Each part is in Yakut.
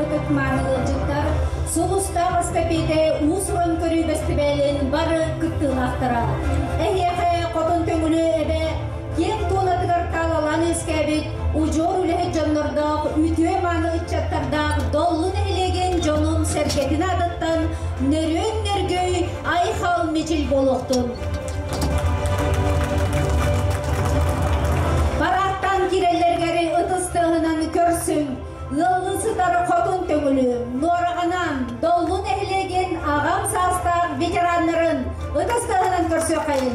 ытык-мааны ыалдьыттар, Сулустаах эстапета уус-уран көрүү бэстибээлин бары кыттыылаахтара. Эһиэхэ Хотун Төҥүлү эбэ киэҥ туонатыгар таалалаан үөскээбит удьуор үлэһит дьоннордоох үтүө-мааны ыччаттардаах Доллу нэһилиэгин дьонун-сэргэтин аатыттан нөрүөн нөргүй айхал мичил буолуохтун! Парааттан киирэллэригэр ытыс тыаһынан көрсүҥ, ыаллыы сытар Хотун Төҥүлү, Нуораҕанан, Доллу нэһилиэгин аҕам саастаах ветераннарын ытыс тыаһынан көрсүөххэйин!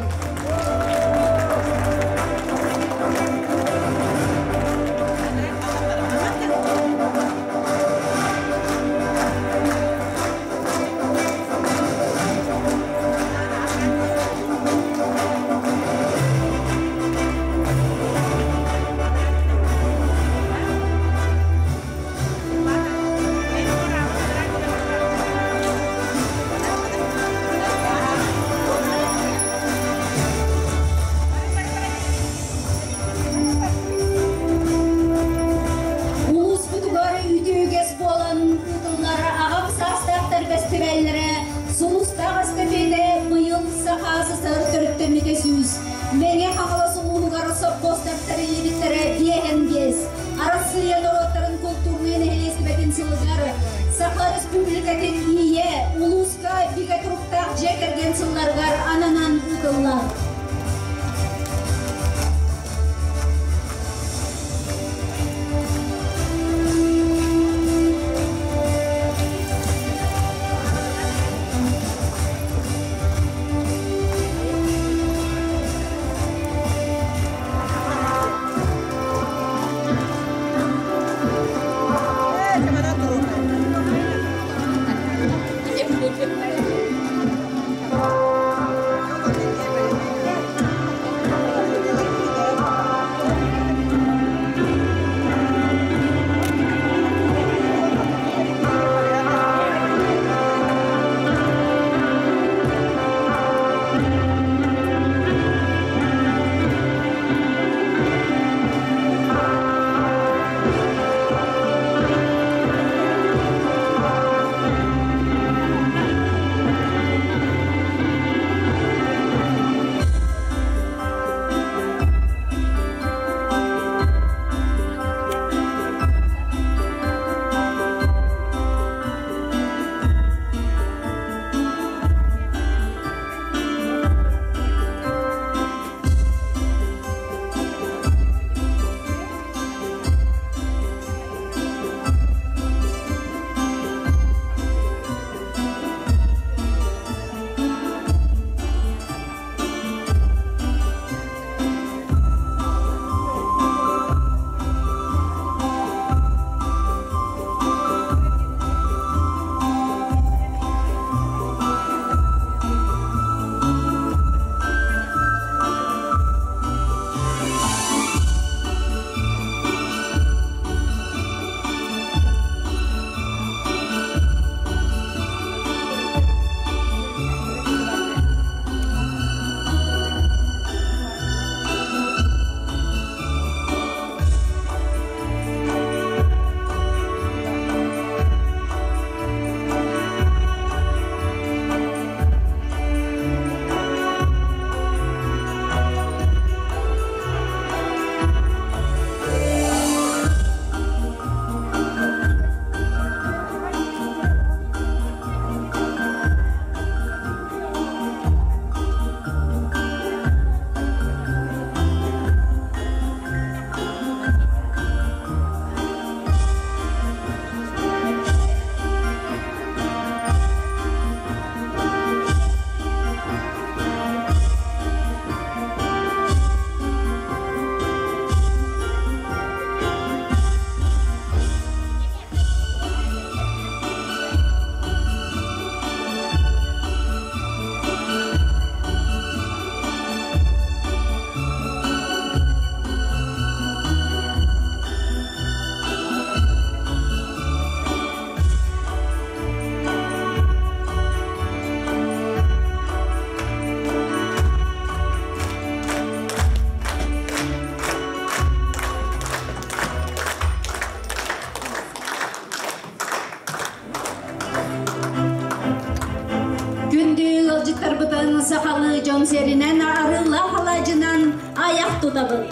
сахалыы дьон сиэринэн арыылаах алаадьынан айах тутабыт.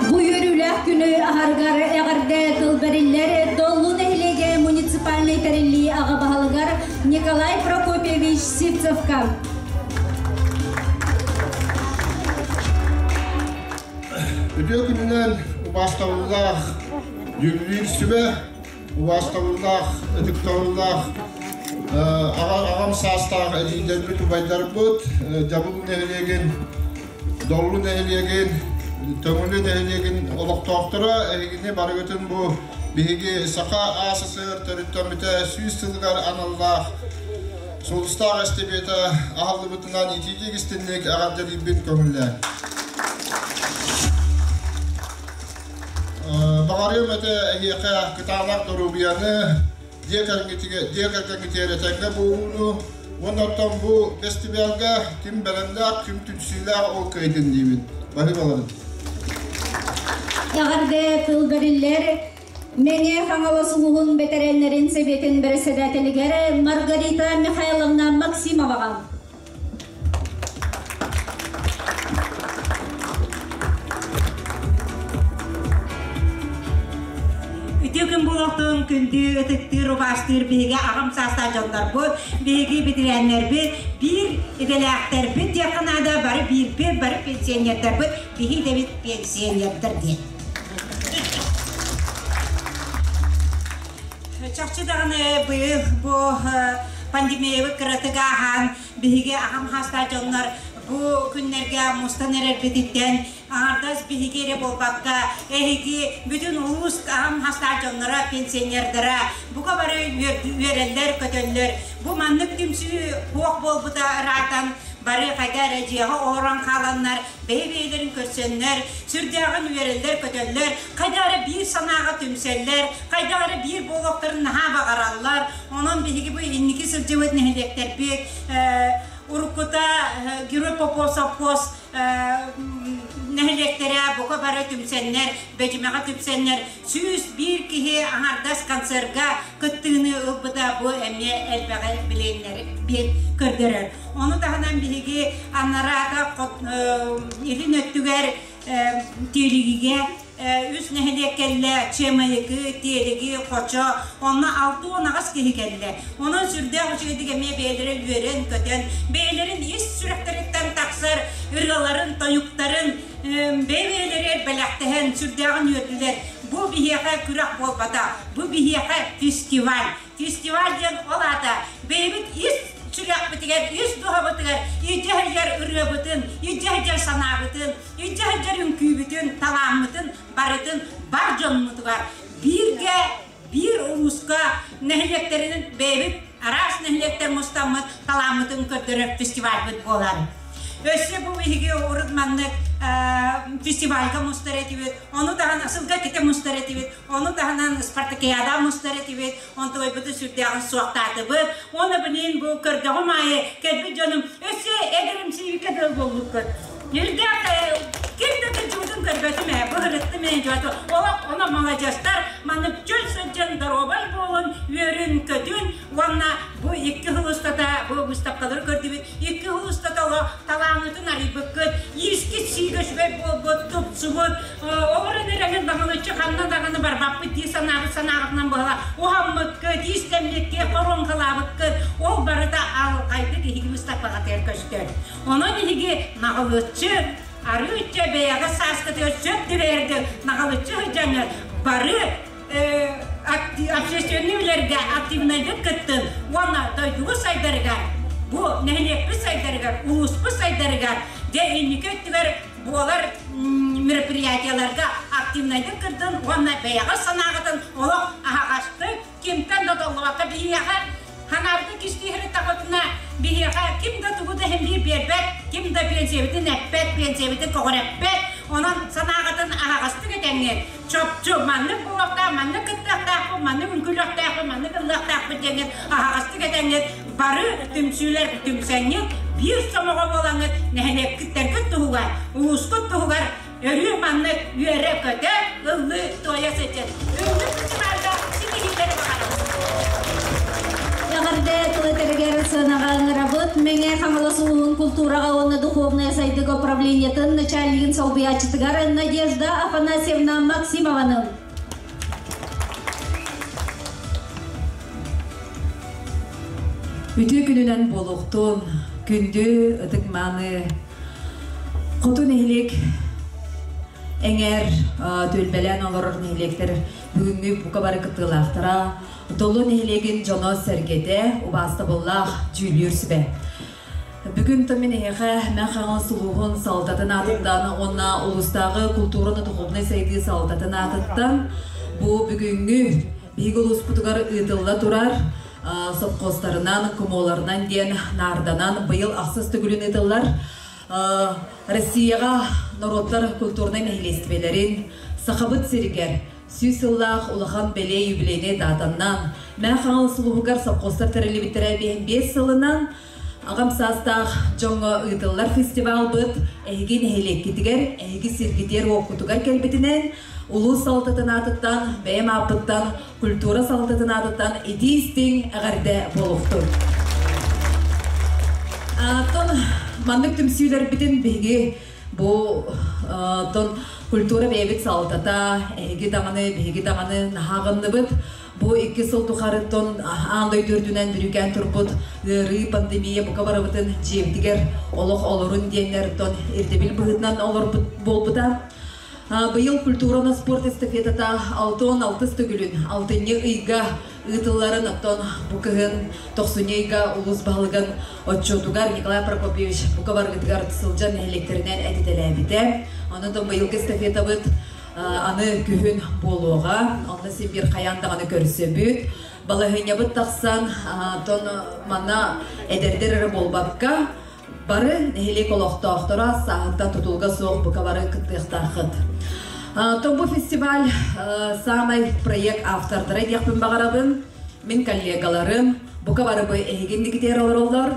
Бу үөрүүлээх күнү аһарыгар эҕэрдэ тыл бэриллэр Доллу нэһилиэгэ муниципальнай тэриллии аҕа баһылыгар Николай Прокопьевич Сивцевка. Үтүө күнүнэн убаастабыллаах дьүүллүүр сүбэ, убаастабыллаах, ытыктабыллаах аҕам саастаах эдьиийдэрбит, убайдарбыт, Дьабыл нэһилиэгин, Доллу нэһилиэгин, Төҥүлү нэһилиэгин олохтоохторо эһигини барыгытын бу биһиги Саха АССР төрүттэммитэ 100 сылыгар аналлаах Сулустаах эстэпиэтэ аһыллыбытынан итиитик истинник эҕэрдэлиирбин көҥүллээн. Баҕарыам этэ эһиэхэ кытаанах доруобуйаны, дьиэ кэргэҥҥитигэр этэҥҥэ буолууну уонна оттон бу бэстибээлгэ ким бэлэмнээх, ким түмсүүлээх ол кыайдын диибин. Баһыыбаларын. Эҕэрдэ тыл бэриллэр Мэҥэ Хаҥалас улууһун бэтэрээннэрин сэбиэтин бэрэссэдээтэлигэр Маргарита Михайловна Максимоваҕа. Үтүө күн буолуохтун күндү ытыктыыр, убаастыыр биһиги аҕам саастаах дьоннорбут, биһиги бэтэрээннэрбит, биир идэлээхтэрбит диэххэ наада, бары биирбит, бары пенсионердарбыт, биһи идэбит пенсионердар диэн. Чахчы даҕаны быйыл бу пандемиябыт кыратык ааһан, биһиги аҕам саастаах дьоннор бу күннэргэ мустан эрэрбититтэн аҥардас биһиги эрэ буолбакка, эһиги бүтүн улуус аҕам саастаах дьонноро, пенсионердара бука бары үөрэллэр, көтөллөр. Бу маннык түмсүү суох буолбута ыраатан, бары хайда эрэ дьиэҕэ олорон хааланнар, бэйэ-бэйэлэрин көрсөннөр, сүрдээҕин үөрэллэр-көтөллөр, хайдах эрэ биир санааҕа түмсэллэр, хайдах эрэ биир буолуохтарын наһаа баҕараллар. Онон биһиги бу инники сылдьыбыт нэһилиэктэрбит уруккута Герой Попов совхоз нэһилиэктэрэ бука бары түмсэннэр, Бэдьимэҕэ түмсэннэр 101 киһи аҥардас концерга кыттыыны ылбыта бу эмиэ элбэҕи билиэн көрдөрөр. Ону таһынан биһиги анараата илин өттүгэр Тиэлигигэ үс нэһилиэк кэллэ, Чыамайыкы, Тиэлиги, Хочо, онно 68 киһи кэллэ. Онон сүрдээх үчүгэйдик эмиэ бэйэлэрэ үөрэн-көтөн, бэйэлэрин ис сүрэхтэриттэн тахсар ырыаларын, тойуктарын бэйэ-бэйэлэригэр бэлэхтэһэн сүрдээҕин үөрдүлэр. Бу биһиэхэ күрэх буолбатах, бу биһиэхэ фестиваль. Фестиваль диэн ол аата бэйэбит ис сүрэхпитигэр, ис дууһабытыгар илдьэ сылдьар ырыабытын, илдьэ сылдьар санаабытын, илдьэ сылдьар үҥкүүбүтүн, талааммытын барытын бар дьоммутугар бииргэ биир улууска нэһилиэктэринэн бэйэбит араас нэһилиэктэр мустаммыт талааммытын көрдөрөр фестивальбыт буолар. Өссө бу биһиги урут маннык фестивальга мустар этибит, ону таһынан сылга иккитэ мустар этибит, ону таһынан спартакиада мустар этибит, онтубайбытын сүрдээҕин суохтаатыбыт. Уонна билигин бу көрдөҕүм аайы кэлбит дьонум өссө эдэр-эмсийбиккэ дылы буолбуккут. Үрдээх ким да кырдьыбытын көрбөтүм ээ, бу ырыттым ээ дьуоту. Олох оно маладьыастар, маннык чөл сылдьан доруобай буолун, үөрүн-көтүн уонна бу икки сыл устата бу выставкалары көрдүбүт. Икки сыл устата олох талааҥҥытын арыйбыккыт, иискит сиигэ үчүгэй буолбут, тупсубут, олорон эрэҥин даҕаны ханна даҕаны барбаппыт дии санаабыт санааҕытынан буола уһаммыккыт, иистэммиккит, хоруоҥкалаабыккыт, ол барыта алҕайдык иһиги выставкаҕытыгар көстөр. Онон иһиги наҕылыччы, арыычча бэйэҕэ сааскытыгар сөп түбэһэргэ наҕылыччы сылдьаҥҥыт бары общественный үлэргэ активнайдык кыттын уонна дойдубут сайдарыгар, бу нэһилиэкпит сайдарыгар, улууспут сайдарыгар дьэ инники өттүгэр буолар мероприятиеларга активнайдык кыттын уонна бэйэҕит санааҕытын олох аһаҕастык кимтэн да толлубакка биһиэхэ ханаабытын кистииһэри таҕытына биһиэхэ ким да тугу да иһин биэрбэт, ким да пенсиябытын эппэт, пенсиябытын көҕүрэппэт. Онон санааҕытын аһаҕастык этэҥҥит чопчу маннык буолуохтаах, маннык кыттыахтаахпыт, маннык үҥкүүлүөхтээхпит, маннык ыллыахтаахпыт диэҥҥит аһаҕастык этэҥҥит. Бары түмсүүлэр түмсэнньит биир сомоҕо буолаҥҥыт нэһилиэккиттэргит туһугар, улуускут туһугар өрүү маннык үөрэ-көтө, ыллыы туойа сылдьын. Бүгүҥҥү фестивальга ситиһиилэри баҕарабыт. Эҕэрдэ тыл этэригэр сыанаҕа ыҥырабыт Мэҥэ Хаҥалас улууһун култуураҕа уонна духовнай сайдыыга управлениетын начальнигын солбуйааччытыгар Надежда Афанасьевна Максимованы. Үтүө күнүнэн буолуохтун, күндү ытык-мааны хоту нэһилиэк эҥэр түөлбэлээн олорор нэһилиэктэр бүгүҥҥү бука бары кыттыылаахтара, Доллу нэһилиэгин дьоно-сэргэтэ, убаастабыллаах дьүүллүүр сүбэ. Бүгүн мин эһиэхэ Мэҥ улууһун салалтатын аатыттан уонна улуустааҕы култуураны-духовнай сайдыы салалтатын аатыттан бу бүгүҥҥү биһиги улууспутугар ыытылла турар сопхуостарынан, кумуоларынан диэн наарданан быйыл ахсыс төгүлүн ыытыллар Россияҕа норуоттар культурнай нэһилиэстибэлэрин Сахабыт сиригэр 100 сыллаах улахан бэлиэ юбилейнай даатаннан Мэҥ Хаҥалас улууһугар сопхуостар тэриллибиттэрэ 55 сылынан аҕам саастаах дьоҥҥо ыытыллар фестивалбыт эһиги нэһилиэккитигэр, эһиги сиргитиэр уоккутугар кэлбитинэн улуус салалтатын аатыттан, бэйэм ааппыттан, культура салалтатын аатыттан итии истиҥ эҕэрдэ буолуохтун. Тон маннык түмсүүлэрбитин биһиги бу тон культура бэйэбит салалтата, эһиги даҕаны, биһиги даҕаны наһааҕынныбыт. Бу 2 сыл тухарыттан аан дойду үрдүнэн бүрүүкээн турбут ыарыы, пандемия бука барыбытын дьиэбитигэр олох олорун диэннэр ирдэбил быһыытынан олорбут буолбута. Быйыл культураны спорт эстафетата алтын алтыс төгүлүн алтынньы ыйга ыытылларын оттон бу кыһын тохсунньу ыйга улуус баһылыгын отчуотугар Николай Прокопьевич бука баргытыгар сылдьан нэһилиэктэринэн этитэлээбитэ. Онон быйылгы эстафетабыт аны күһүн буолуоҕа. Онно син хайаан даҕаны көрсөбүт. Балаһыанньабыт тахсан, тон манна эдэрдэр эрэ буолбакка, бары нэһилиэк олохтоохторо сааһыттан тутулуга суох бука бары кыттыахтааххыт. Бу фестиваль самай проект автордара диэхпин баҕарабын. Мин коллегаларым бука бары бу эһигин олороллор.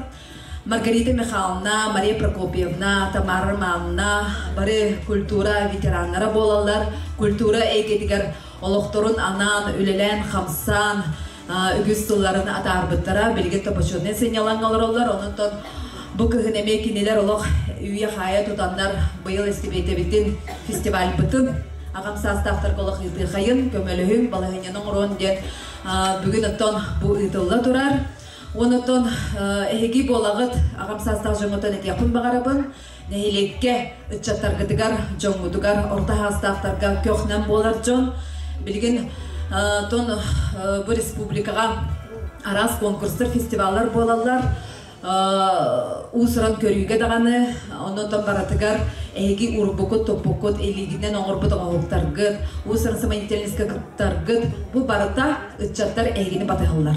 Маргарита Михайловна, Мария Прокопьевна, Тамара Романовна бары культура ветераннара буолаллар. Культура эйгэтигэр олохторун анаан, үлэлээн, хамсаан, үгүс сылларын атаарбыттара, билигин почетный сынньалаҥ олороллор. Онон бу кыһын эмиэ кинилэр олох үүйэ хаайа тутаннар быйыл эстафетабытын, фестивальбытын аҕам саастаахтарга олох ыытыахайын, көмөлөһүн, балаһыанньаны оҥоруон диэн бүгүн оттон бу ыытылла турар. Онотон эһиги буолаҕыт аҕам саастаах дьоҥҥотон этиэхпин баҕарабын. Нэһилиэккэ ыччаттаргытыгар, дьоҥҥутугар, орто саастаахтарга көхнөн буолар дьон. Билигин тон бу республикаҕа араас конкурстар, фестиваллар буолаллар. Уус-уран көрүүгэ даҕаны, онон баратыгар эһиги урбукут, топпукут, илиигинэн оҥорбут оҥоһуктаргыт, уус-уран самодеятельностька кыттаргыт, бу барыта ыччаттар эһигини батыһаллар.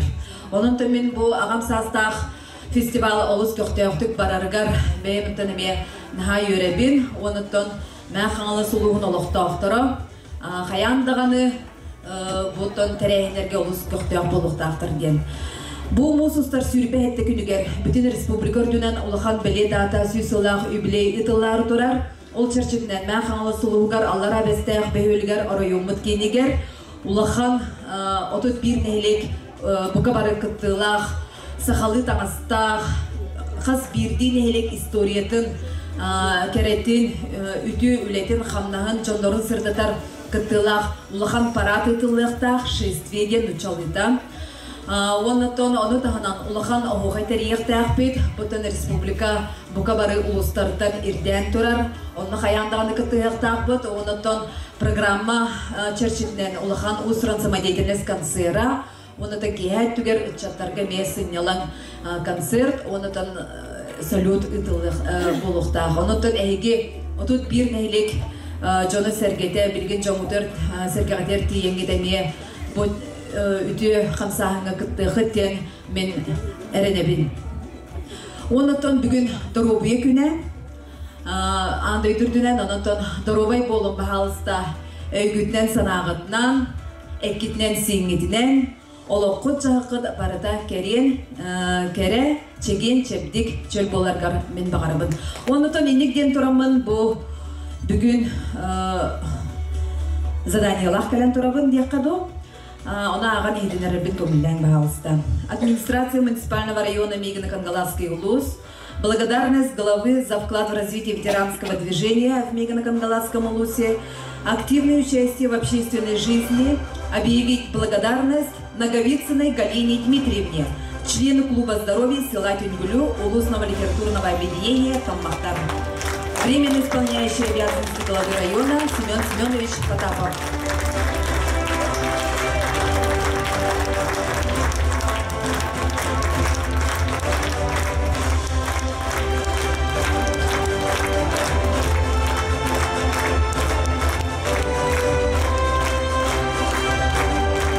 Онон мин бу аҕам саастаах фестивал олус көхтөөхтүк барарыгар бэйэм эмиэ наһаа үөрэбин. Онуттан Мэҥ Хаҥалас улууһун олохтоохторо хайаан даҕаны буттан тэрээһиннэргэ олус көхтөөх буолуохтаахтар диэн. Бу муус устар 27 күнүгэр бүтүн республика үрдүнэн улахан бэлиэ даата 100 сыллаах юбилей ыытыллаары турар. Ол чэрчитинэн Мэҥ Хаҥалас улууһугар Аллараа Бэстээх бөһүөлэгэр оройуоммут киинигэр улахан 31 нэһилиэк бука бары кыттыылаах сахалыы таҥастаах хас биирдии нэһилиэк историятын, кэрэтин, үтүө үлэтин, хамнаһын, дьоннорун сырдатар кыттыылаах улахан парад ыытыллыахтаах шествие диэн нууччалыыта. Оннотон ону таһынан улахан оһуохай тэрийиэхтээхпит. Бутун республика бука бары улуустартан ирдээн турар. Онно хайаан даҕаны кыттыһыахтаахпыт. Оннотон программа чэрчитинэн улахан уус-уран самодеятельность концера, оннотон киэһэ түгэр ыччаттарга эмиэ сынньалаҥ концерт, оннотон салют ыытыллыах буолуохтаах. Оннотон эһиги 31 нэһилиэк дьоно сэргэтэ, билигин дьоҥутар сэргэҕитэр тиийэҥҥит эмиэ бу үтүө хамсааһыҥҥа кыттыахыт диэн мин эрэнэбин. Оннотон бүгүн доруобуйа күнэ. Аан дойду үрдүнэн онотон доруобай буолун, баһаалыста, өйгүтүнэн, санааҕытынан, эккитинэн, сииҥҥитинэн. Олоххут-дьаһаххыт барыта кэриэн, кэрэ, чэгиэн, чэбдик, чөл буоларгар мин баҕарабын. Оннутон инник диэн тураммын бу бүгүн заданиелаах кэлэн турабын диэххэ дуу. Ону ааҕан иһитиннэрэрбин көҥүллээҥ, пожалуйста. Администрация муниципального района Мегино-Кангаласский улус. Благодарность главы за вклад в развитие ветеранского движения в Мегино-Кангаласском улусе, активное участие в общественной жизни, объявить благодарность Наговицыной Галине Дмитриевне, члену клуба здоровья села Тюнгулю Улусного литературного объединения «Таммахтар». Временно исполняющий обязанности главы района Семен Семенович Потапов.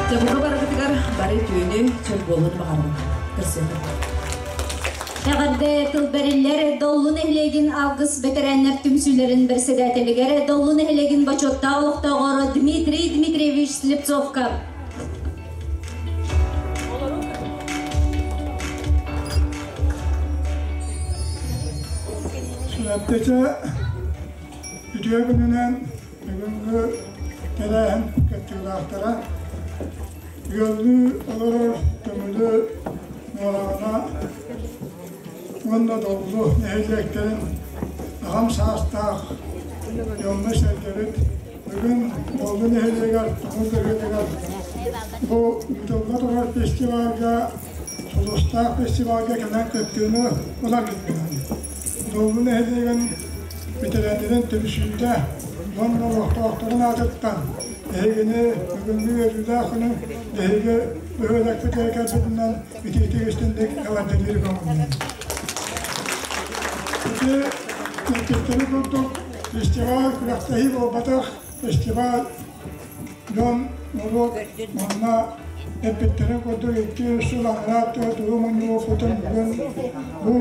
Дьэ, барыгытыгар бары түүнү чөл буолун баҕарабын. Көрсүөххэ. Эҕэрдэ тыл бэриллэр Доллу нэһилиэгин Алгыс бэтэрээннэр түмсүүлэрин бэрэссэдээтэлигэр Доллу нэһилиэгин бочуоттаах олохтооҕор Дмитрий Дмитриевич Слепцовка. Сүрэптече үтүө күнүнэн бүгүҥҥү тэрээһин кыттыылаахтара ыаллыы олорор Төҥүлү Нуораҕана уонна Доллу нэһилиэктэрин аҕам саастаах дьоҥҥо-сэргэбит бүгүн Доллу нэһилиэгэр Тумул бөһүөлэгэр бу ыытылла турар фестивальга Сулустаах фестивальга кэлэн кыттыыны ыларгытынан Доллу нэһилиэгин бэтэрээннэрин түмсүүтэ уонна олохтоохторун аатыттан эһигини бүгүҥҥү үөрүүлээх күнү биһиги бөһүөлэкпитигэр кэлбитинэн итиитик истинник эҕэрдэлиир көҥүллүүр. Ити эппиттэри курдук фестиваль күрэхтэһии буолбатах, фестиваль дьон норуот манна эппиттэрин курдук 200 сыл анараа өттүгэр тугу мунньубуппутун бүгүн бу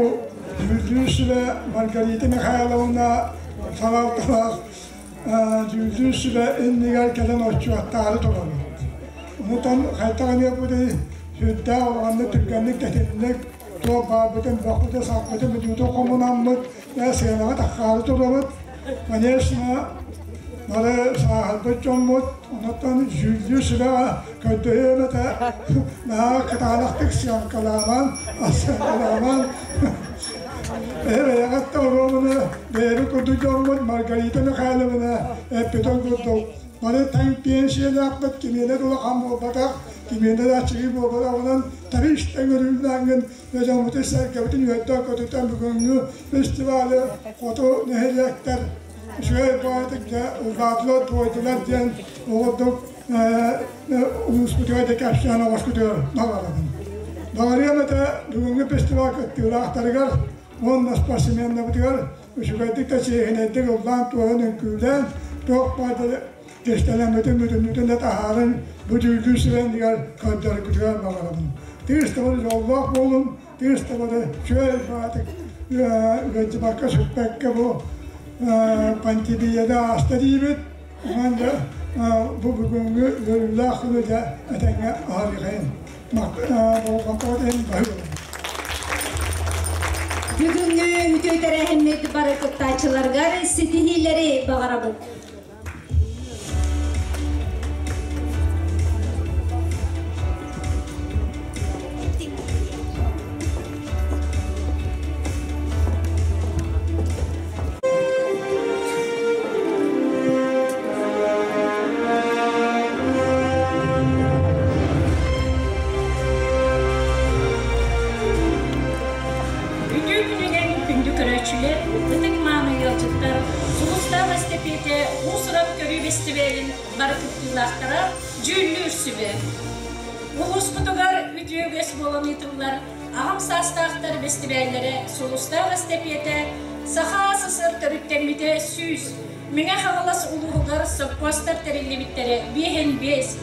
дьүүллүүр сүбэ Маргарита Михайловна салалталаах дьүүллүүр сүбэ иннигэр кэлэн отчуоттаары турабыт. Онтон хайдах эмиэ сүрдээх улаханнык түргэнник тэтимник туох баарбытын бөхпүтүн сахпытын бүтүүтүн хомунаммыт сыанаҕа таххаары турабыт. Конечно, бары сааһырбыт дьоммут, онтон дьүүллүүр сүбэҕэ көрдөһүөм этэ, наһаа кытаанахтык сыаҥкалааман, сыаҥкалааман, бэйэҕит да оруобуна бэйэбит курдук дьоммут Маргарита Михайловна эппитин курдук, бары таҥ пенсиялаахпыт, кимиэнэ да улахан буолбатах, кимиэнэ да аччыгый буолбатах, онон тариштан өрүүлээҥҥин дьоммутун сэргэбитин үөрдэн-көтүтэн бүгүҥҥү фестивалы хоту нэһилиэктэр үчүгэй баҕатык дьэ ыллаатылар, туойдулар диэн оҕордук улууспутугар да кэпсээн оҕоскутугар баҕарабын. Баҕарыам этэ бүгүҥҥү фестиваль кыттыылаахтарыгар уонна спортсменнарбытыгар үчүгэйдик да чиэһинэйдик ыллаан-туойан үҥкүүлээн туох баар кистэлэммитин бүтүннүүтүн да таһааран бу дьүүллүүр сүбэнигэр көрдөргүтүгэр баҕарабын. Тыыс табары дьоллоох буолун, тыыс табары үчүгэй баатык ыалдьыбакка сүппэккэ бу пандемияда ааста диибит. Онон да бу бүгүҥҥү үөрүүлээх күнү дьэ этэҥҥэ аһарыахайын. Болҕомтоҕут иһин баһыыбын. Бүгүҥҥү үтүө тэрээһиммит бары кыттааччыларгар ситиһиилэри баҕарабыт. Үтүө күнүнэн күндү көрөөччүлэр, ытык-мааны ыалдьыттар, Сулустаах эстэпиэтэ уус-уран көрүү бэстибээлин бары кыттыылаахтара дьүүллүүр сүбэ. Улууспутугар үтүө үгэс буолан ыытыллар аҕам саастаахтар бэстибээллэрэ Сулустаах эстэпиэтэ Саха СССР төрүттэммитэ 100, Мэҥэ Хаҥалас улууһугар сопхуостар тэриллибиттэрэ 55,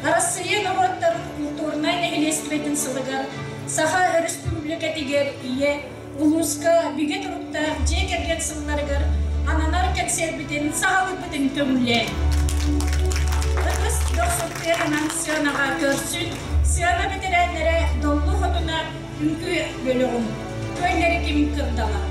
Арассыыйа норуоттарын култуурунай нэһилиэстибэтин сылыгар Саха Өрөспүүбүлүкэтигэр Ийэ, улууска бигэ туруктаах дьиэ кэргэн сылларыгар ананар кэнсиэрбитин саҕалыырбытын көҥүллээн. Ытыс дохсун тыаһынан сыанаҕа көрсүн, сыана бэтэрээннэрэ Доллу Хотуна үҥкүү бөлөҕүн Күөллэри ким кырдала.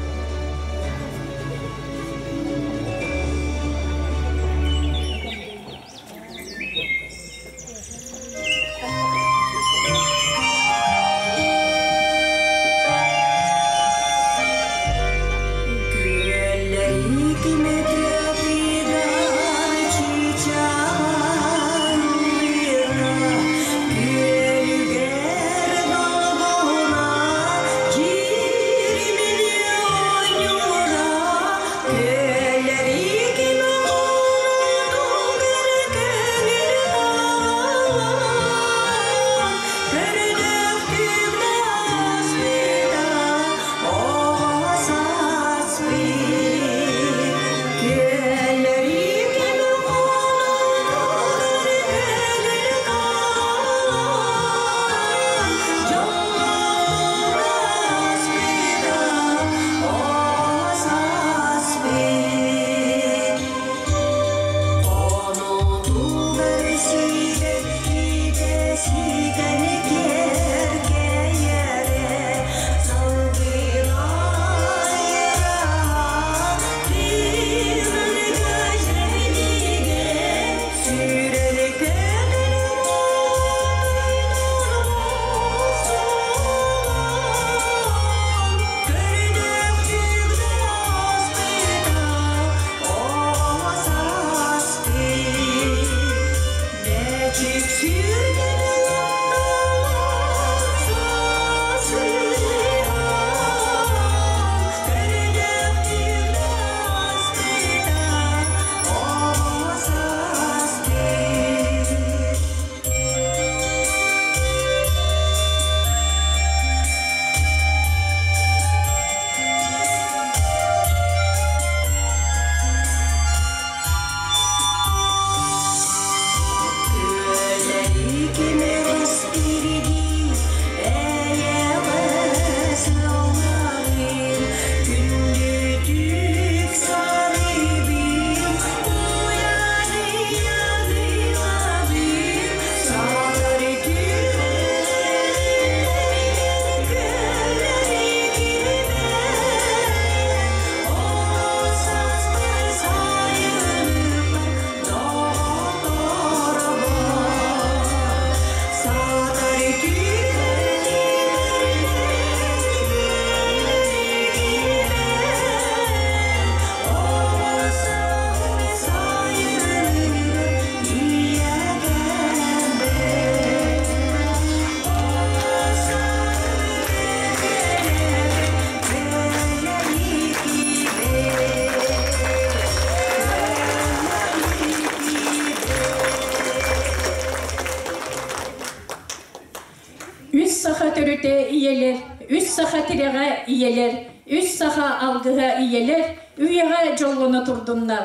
Үс саха төрүтэ ийэлэр, үс саха тирэҕэ ийэлэр, үс саха алгыһа ийэлэр үйэҕэ дьоллоно турдуннар.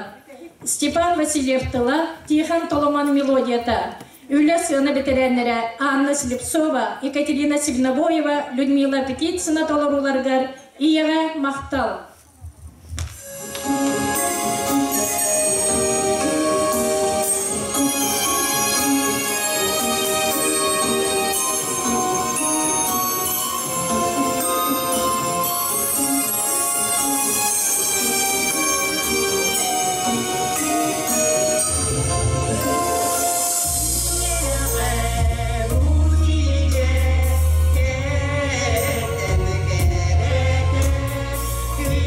Степан Васильев тыла, Тихон Толомон мелодията, үлэ сыана бэтэрээннэрэ Анна Слепцова, Екатерина Сигнобоева, Людмила Птицына толорууларыгар ийэҕэ махтал. Thank you.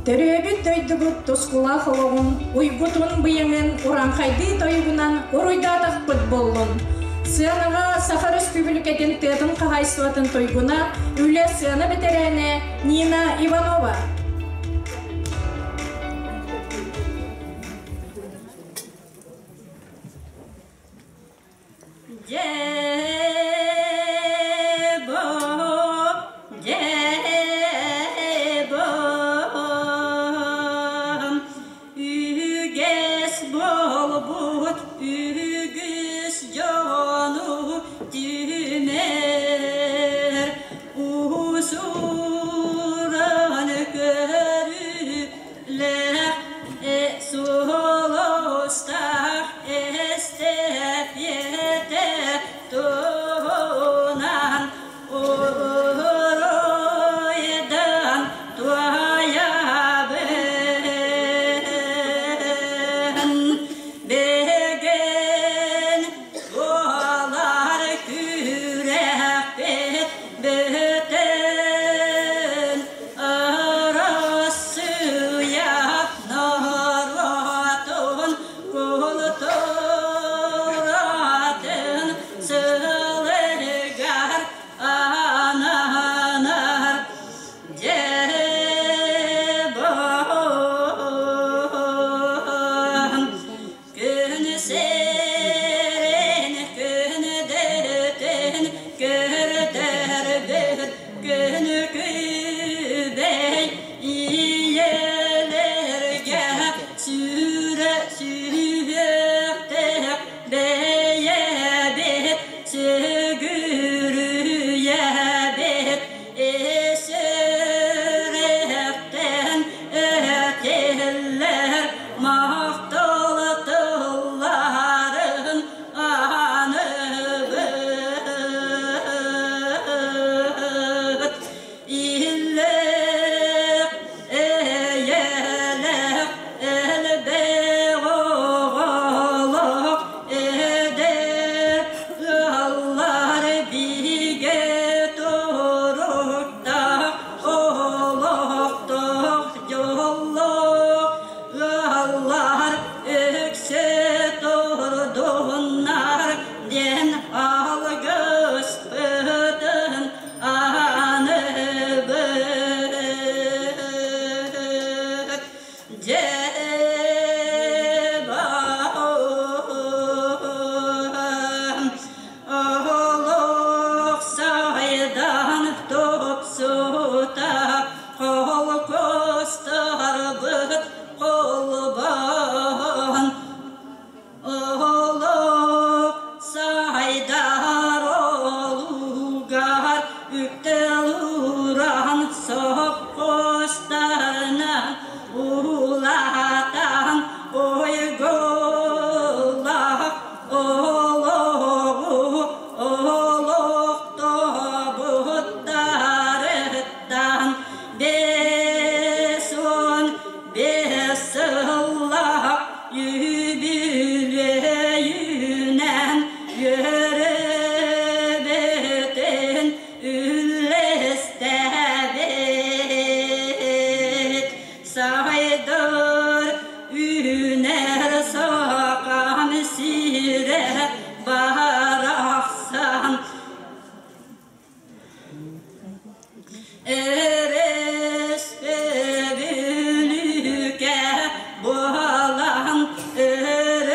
Төрөөбүт дойдубут тускулаах олоҕун, уйгутун быйаҥын урааҥхайдыы тойугунан уруйдаатахпыт буоллун. Сыанаҕа Саха Өрөспүүбүлүкэтин тыатын хаһаайыстыбатын туйгуна, үлэ сыана бэтэрээнэ Нина Иванова. Үгэс буолбут үгүс дьону түмэр уусуран көрүүлээх суолустаах эстэпиэтэ туһунан уруйдан туойабын Бэгэн буолар күрэхпит бүтүн Арассыыйа норуотун култууратын сылыгар ананар Дьэ Күн сирин күндүтүн көрдөрбүт күн күбэй ийэлэргэ сүрэ сүһүөхтээх бэйэбит сүгүрүйэбит Эсэрэхтэн этиллэр махтал тылларын ааныбыт. Иллээх, эйэлээх, элбэх оҕолоох эдэр ыаллар бигэ туруктаах олохтоох дьоллоох ыаллар өксө турдуннар диэн алгыспытын ааныбыт. Олох сайдан тупсута холкуостарбыт холбоон Олох сайдар олугар үктэл ууран сопхуостарынан улаатан ойгулах олоҕу олохтобуттарыттан 55 сыллаах үбүлүөйүнэн үөрөбүтүн үллэстэбит. Сайдар үүнэр сахан сирэ барахсан Өрөспүүбүлүкэ буолан өрөгөйдүүр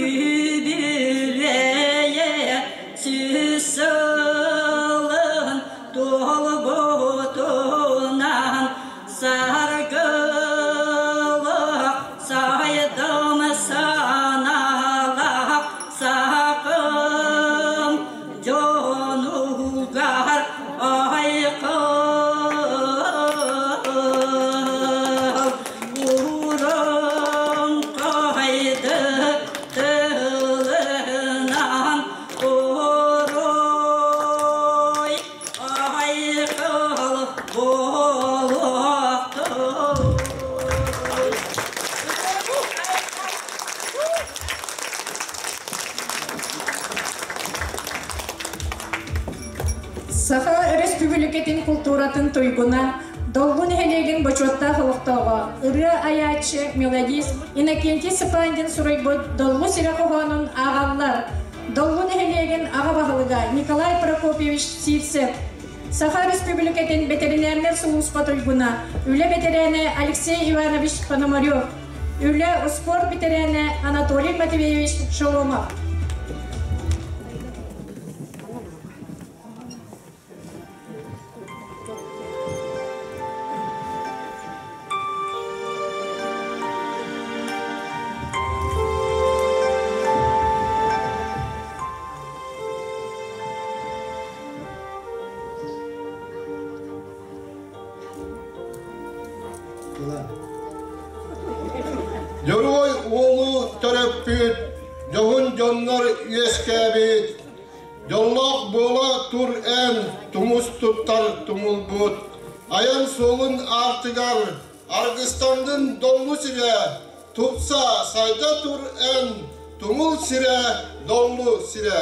үбүлүөйэ сүүс сылын туолбутунан саргылах сайдам санаалаах сахам дьонугар айхал уран хайды тылынан уруй айхал буолуохтун. Саха Өрөспүүбүлүкэтин култууратын туйгуна, Долгу нэһилиэгин бочуоттаах олохтооҕо, ырыа айааччы, мелодист Иннокентий Цыпандин суруйбут Доллу сирэ хоһоонун ааҕаллар. Доллу нэһилиэгин аҕа баһылыга Николай Прокопьевич Сивцев, Саха Республикатын бэтэринээрнэр сулууспа туйгуна, үлэ бэтэрээнэ Алексей Иванович Пономарев, үлэ, успуорт бэтэрээнэ Анатолий Матвеевич Шоломов. Дьоруой уолу төрөппүт, дьоһун дьоннор үөскээбит, Дьоллоох буола тур эн, тумус туттар тумулбут, айан суолун аартыгар аргыстандын доллу сирэ, тупса сайда тур эн, тумул сирэ, доллу сирэ.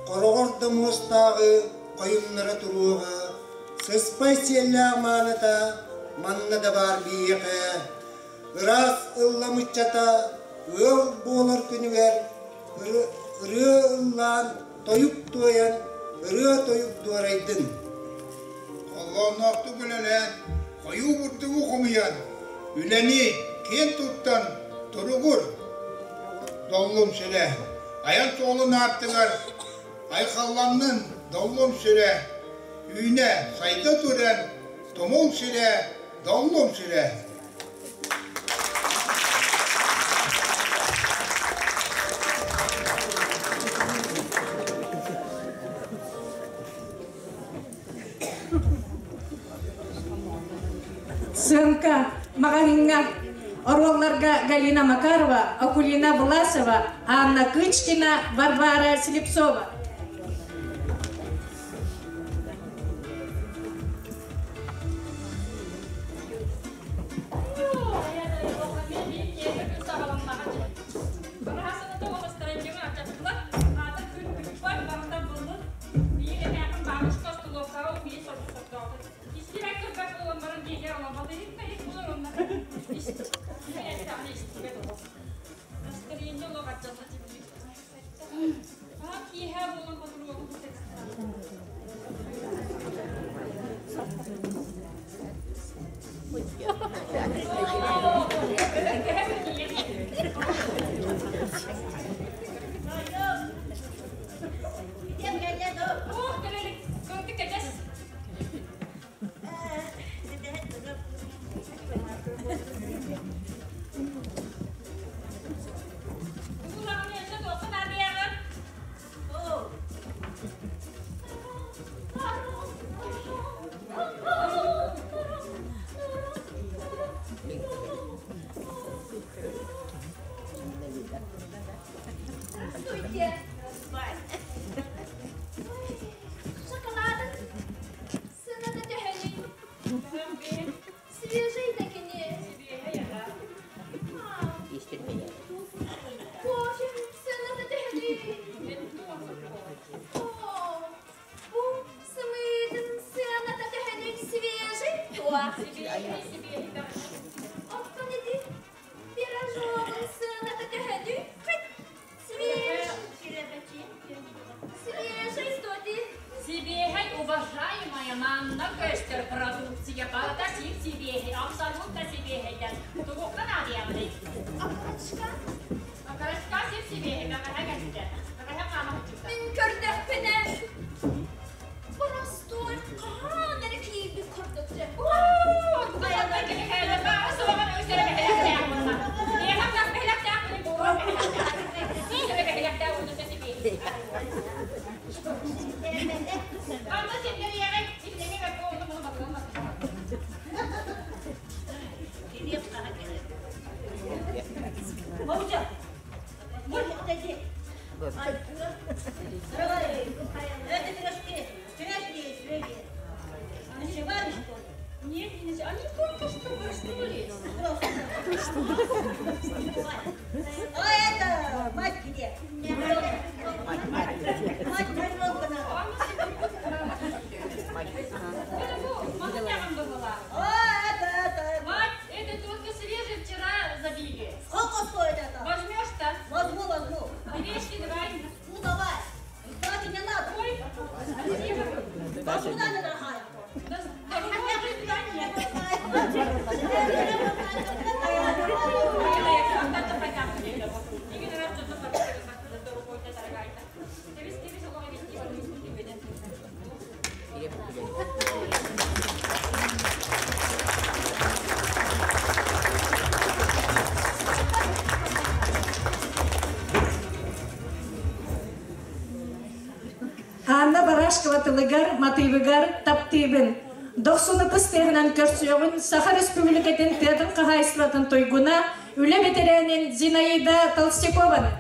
Хороҕор да муостааҕы хойуннара туруоҕа, сыспай сиэллээх мааныта манна да баар биһиэхэ. Ыраас ылламыччата ыал буолар күнүгэр Ырыа ыллаан, тойук туойан, ырыа-тойук дуорайдын. Холлоонноохтук үлэлээн, хойуу бурдугу хомуйан, үлэни киэн туттан туругур. Доллум сүрэ, айан суолун аартыгар айхалланнын доллум сүрэ, үүнэ сайда туран тумул сүрэ, доллум сүрэ. Сыаҥка маҕаһыыҥҥа оруолларга Галина Макарова, Акулина Власова, Анна Кычкина, Варвара Слепцова. Свежий такини. Кофе сыаната төһөнүй? О, бу сымыытын сыаната төһөнүй свежий туа? Оттон ити пирожогун сыаната төһөнүй? Свежий. Свежий стоти. Сибиэһэй, уважаемая манна көстөр продукция барыта сип сибиэһэй, абсолютно сибиэһэйдэр. Тугукка наадыйабыный? Окорочка. Окорочка сип сибиэһэй, бэҕэһээ кэлбитэ. Бэҕэһээ хаама сылдьыбыта. Мин көрдөхпүнэ, боростуой хаһан эрэ киирбит курдук дьэ. Анна Барашкова тылыгар, матыыбыгар таптыыбын. Дохсун ытыс тыаһынан көрсүөҕүн Саха Республикатын тыатын хаһаайыстыбатын туйгуна, үлэ бэтэрээнин Зинаида Толстякованы.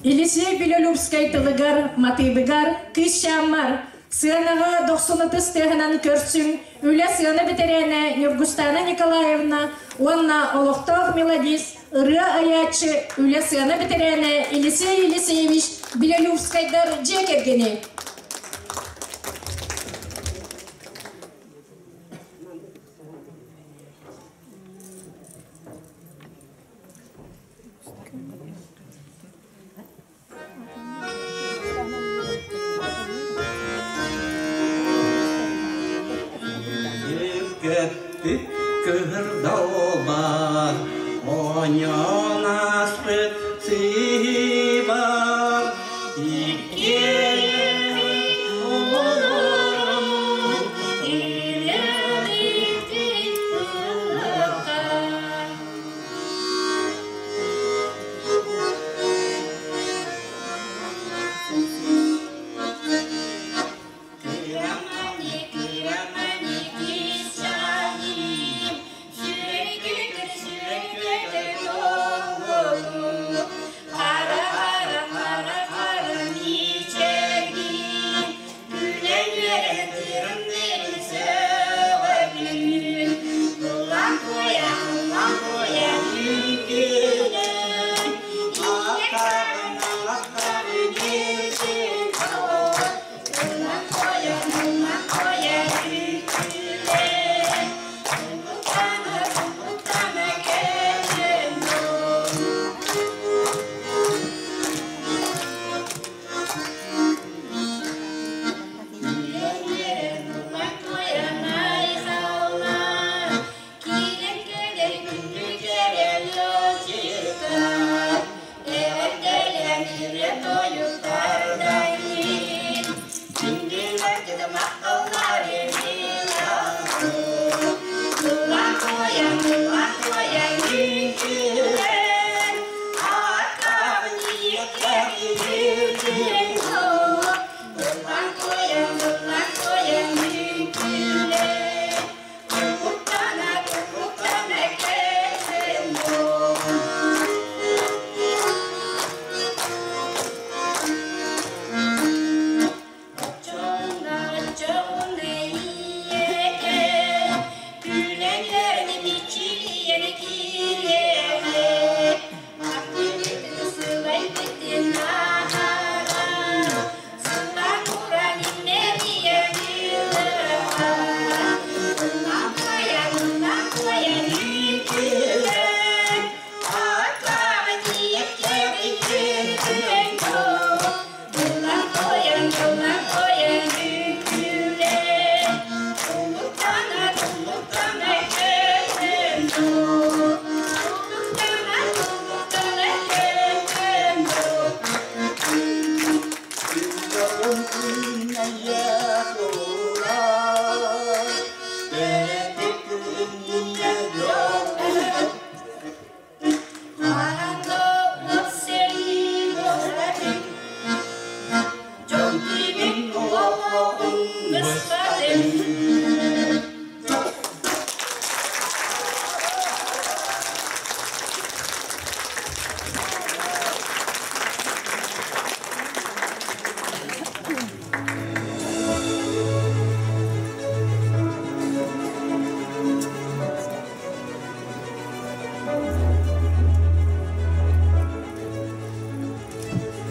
Елисей Белолюбскай тылыгар, матыыбыгар кыысчааммар сыанаҕа дохсун ытыс тыаһынан көрсүҥ үлэ сыана бэтэрээнэ Ньургустаана Николаевна уонна олохтоох мелодист, ырыа айааччы, үлэ сыана бэтэрээнэ Елисей Елисеевич Белолюбскайдар дьиэ кэргэни. Көппүт кыһырдалбар, оонньоон ааспыт сыһыыбар, иккиэн олорон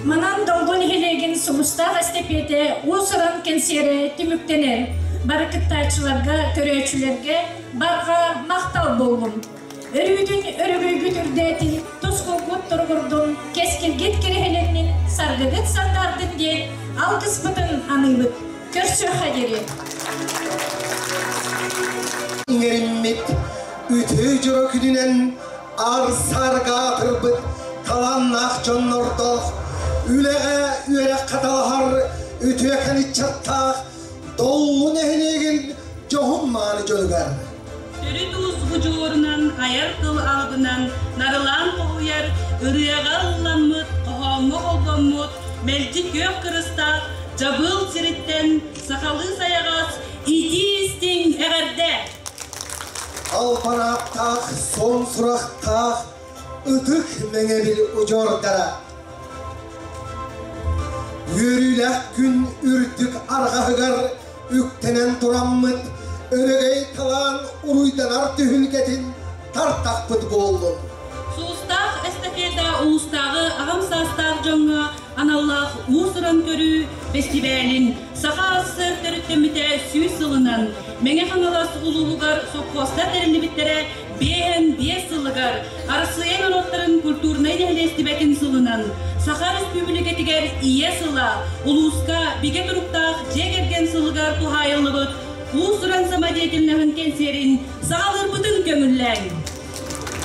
Манан Долгун нэһилиэгин Сулустаах эстэпиэтэ уус-уран кэнсиэрэ түмүктэнэр. Бары кыттааччыларга, көрөөччүлэргэ барҕа махтал буоллун. Өрүүтүн өрөгөйгүт үрдээтин, тускулгут туругурдун, кэскилгит кэрэһэлэннин, саргыгыт сандаардын диэн алгыспытын аныыбыт. Көрсүөххэ диэри. Иҥэриммит үтүө дьоро күнүнэн ар-сарга аатырбыт талааннаах дьоннордоох, үлэҕэ үөрэххэ талаһар үтүөкэн ыччаттаах Доллу нэһилиэгин дьоһун-мааны дьонугар. Төрүт уус удьуорунан айар тыл алыбынан нарылаан хоһуйар, ырыаҕа ылламмыт, хоһооҥҥо холбоммут, мэлдьи күөх кырыстаах Дьабыыл сириттэн сахалыы сайаҕас итии-истиҥ эҕэрдэ! Албарааттаах, суон сурахтаах ытык мэҥэбил удьуордара. Үөрүүлээх күн үрдүк арҕаһыгар үктэнэн тураммыт, өрөгөй талаан уруйданар түһүлгэтин тартахпыт буоллун. Суустаах эстафета улуустааҕы аҕам саастаах дьоҥҥо аналлаах уус-уран көрүү бэстибээлин Саха АССР төрүттэммитэ 100 сылынан Мэҥэ Хаҥалас улууһугар сопхуостар тэриллибиттэрэ 55 сылыгар Арассыыйа норуоттарын культурнай нэһилиэстибэтин сылынан Саха Өрөспүүбүлүкэтигэр Ийэ сыла улууска бигэ туруктаах дьиэ кэргэн сылыгар туһаайыллыбыт уус-уран самодеятельноһын кэнсиэрин саҕалыырбытын көҥүллээҥ.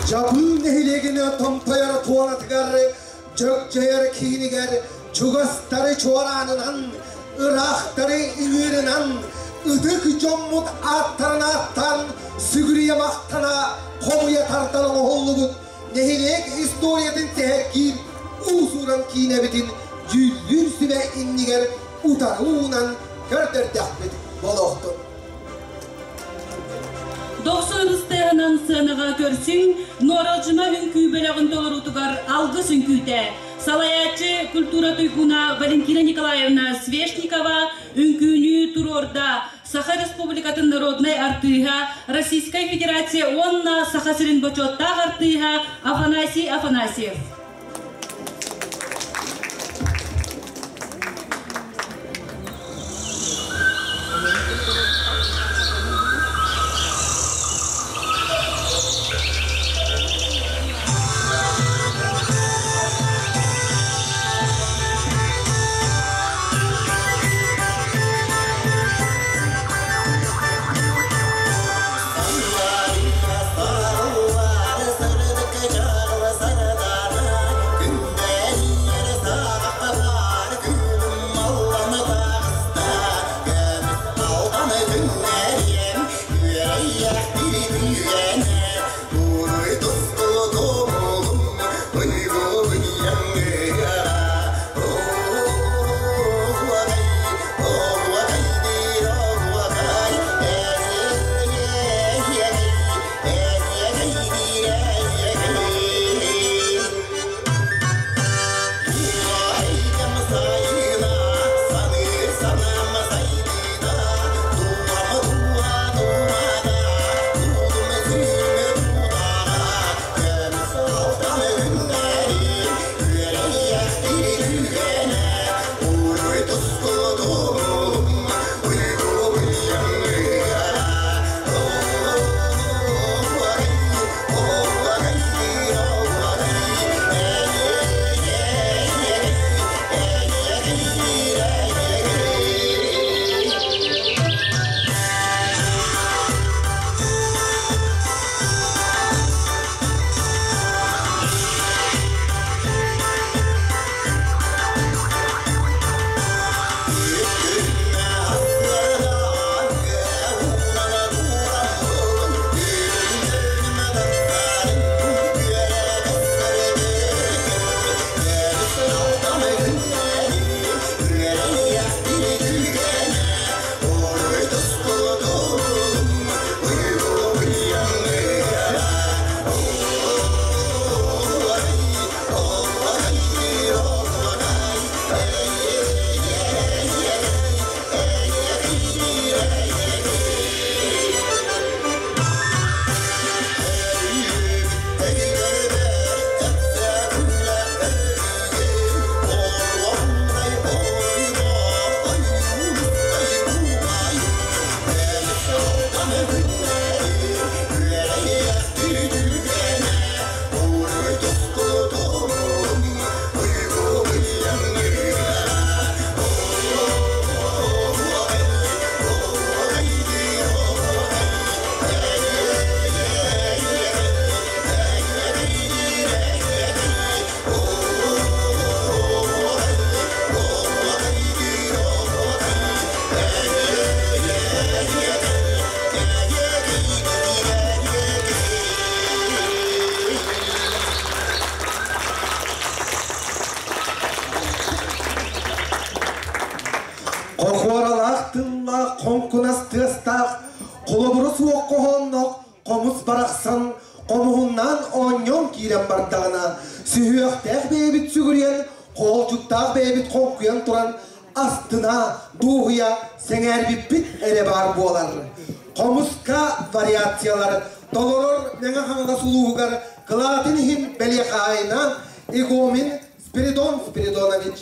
Дьабыы нэһилиэгин томтойор туонатыгар Дьөкчөйөр киинигэр чугастары чуораанынан, ыраахтары ыҥыырынан, ытык дьоммут ааттарын ааттаан сүгүрүйэ махтана хомуйа тардан оҥоһуллубут нэһилиэк историятын сэһэргиир уус-уран киинэбитин дьүүллүүр сүбэ иннигэр утары уунан көрдөрдөхпүт буолуохтун. Дохсун ыстыаһынан сыанаҕа көрсүҥ, Нуоралдьыма үҥкүү бөлөҕүн толоруутугар алгыс үҥкүүтэ. Салайааччы культура туйгуна Валентина Николаевна Свешникова үҥкүүнү туруорда. Саха Республикатын народнай артыыһа, Российскай Федерация уонна Саха сирин бочуоттаах артыыһа Афанасий Афанасьев. Хохуоралаах тыллаах, хоҥкунас тыастаах, холобура суох хоһоонноох хомус барахсан хомуһуннаан оонньоон киирэн бардаҕына, сүһүөхтээх бэйэбит сүгүрүйэн Хоолдьуктаах бэйэбит хоҥкуйан туран астына, дуоһуйа сэҥээрбиппит эрэ баар буолар. Хомуска вариациялар толорор Мэҥэ Хаҥалас улууһугар кылаатын иһин бэлиэ хаһаайына Игомин Спиридон Спиридонович.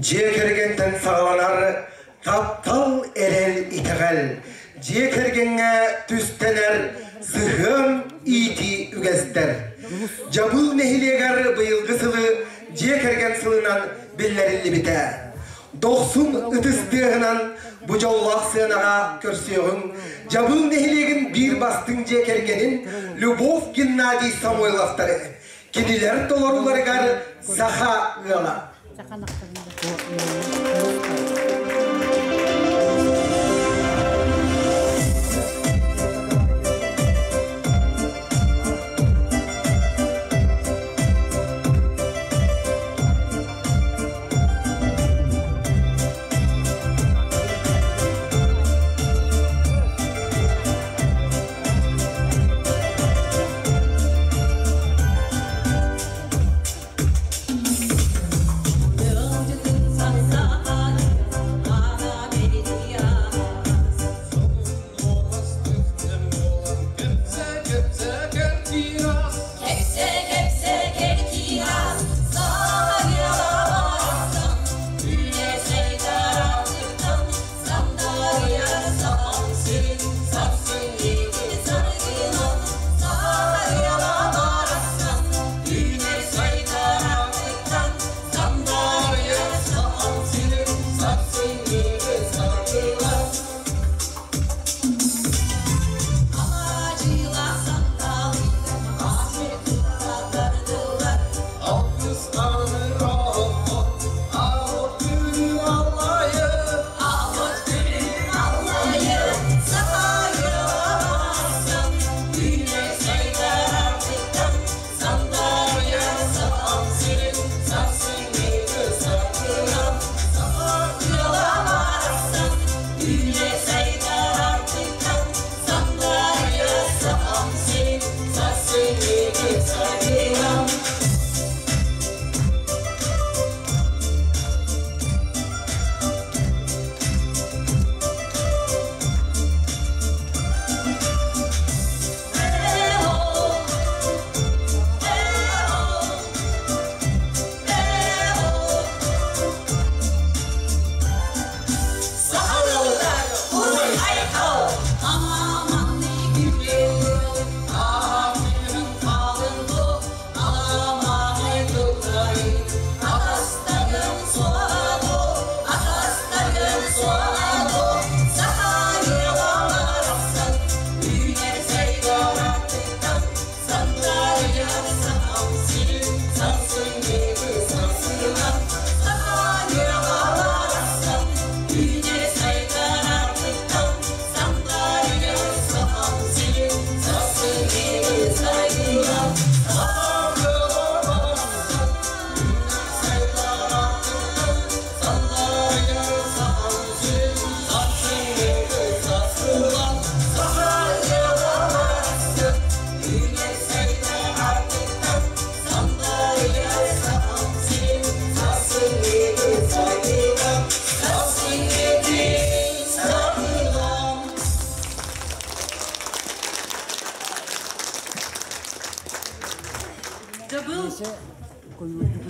Дьиэ кэргэнтэн саҕаланар таптал, эрэл, итэҕэл. Дьиэ кэргэҥҥэ түстэнэр сыһыан иитии үгэстэр. Дьабыыл нэһилиэгэр быйылгы сылы дьиэ кэргэн сылынан биллэриллибитэ. Дохсун ытыс тыаһынан бу дьоллоох сыанаҕа көрсүөҕүҥ Дьабыыл нэһилиэгин биир бастыҥ дьиэ кэргэнин Любовь Геннадий Самойловтары. Кинилэр толорууларыгар саха ыала.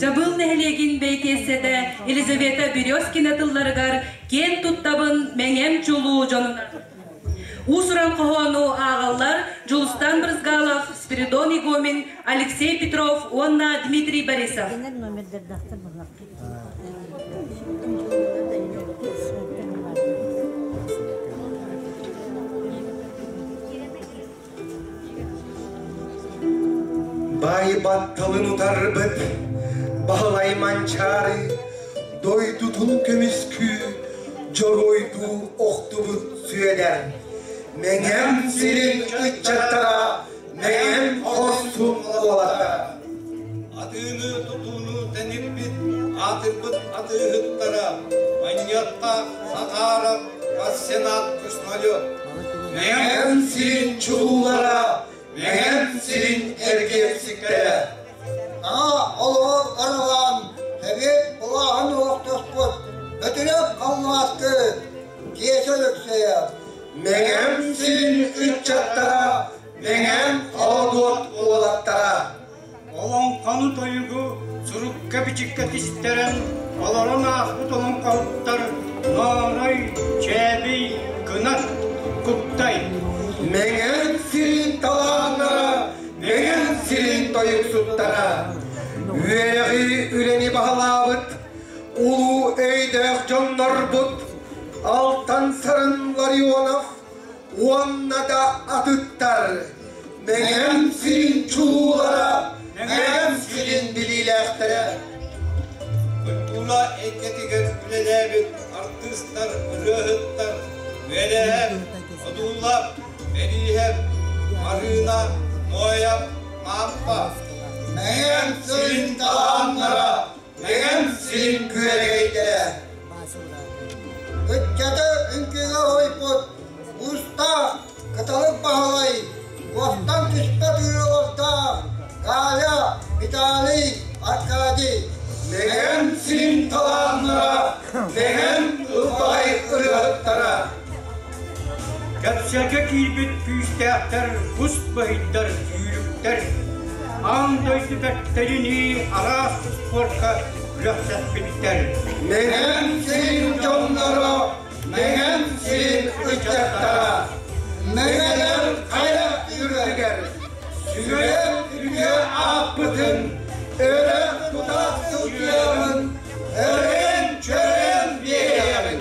Дьабыыл нэһилиэгин бэйэтиэссэтэ Елизавета Березкина тылларыгар киэн туттабын Мэҥэм чулуу дьонунан. Уус-уран хоһоону ааҕаллар Дьулустан Брызгалов, Спиридон Егомин, Алексей Петров уонна Дмитрий Борисов. Баай батталын утарбыт Баһылай Манчаары дойдутун көмүскүү дьоруойдуу охтубут Сүөдэр. Мэҥэм сирин ыччаттара, мэҥэм хорсун уолаттара. Атыыны-тутууну тэниппит аатырбыт атыыһыттара Манньыатта Сахаров, Сенат Кыснолет. Мэҥэм сирин чулуулара, Мэҥэм сирин эргиэмсиктэрэ. Саҥа олоҕор арылаан, Сэбиэт былааһын олохтоспут Бөтүрүөп Халлааскы Киэсэ Өлөксөйө. Мэҥэм сирин ыччаттара, Мэҥэм хоодуот уолаттара. Олоҥхону тойугу сурукка-бичиккэ тистэрэн, олорон ааспыт олоҥхоһуттар Ноорой, Чээбий, Кынат, Куттай. Мэҥэн сирин талааннара, Мэҥэн сирин тойуксуттара. Үөрэҕи үлэни баһылаабыт улуу өйдөөх дьоннорбут Алтан Сарын Ларионов уонна да атыттар Мэҥэм сирин чулуулара, Мэҥэм сирин билиилээхтэрэ. Культура эйгэтигэр үлэлээбит артыыстар, ырыаһыттар Үөлэһэр, Одуулап, Бэрииһэп, Марыына, Ноев, Мааппа. Мэҥэм сирин талааннара, Мэҥэм сирин күөрэгэйдэрэ. Ыччаты үҥкүүгэ уһуйбут Уустаах Кыталык Баһылай, уостан түспэт ыаллардаах Галя, Виталий, Аркадий. Мэҥэм сирин талааннара, Мэҥэм ылбаҕай ырыаһыттара. Кэпсэлгэ киирбит күүстээхтэр, кус быһыйдар, сүүрүктэр, аан дойду бэртэринии араас спорка күрэхтэспиттэр. Мэҥэм сирин дьонноро, Мэҥэм сирин ыччаттара, Мэҥэлэр хайа үрдүгэр, сүрэх үтүө ааппытын өрө тута сылдьыаҕын, өрөөн-чөрөөн биэриэҕин.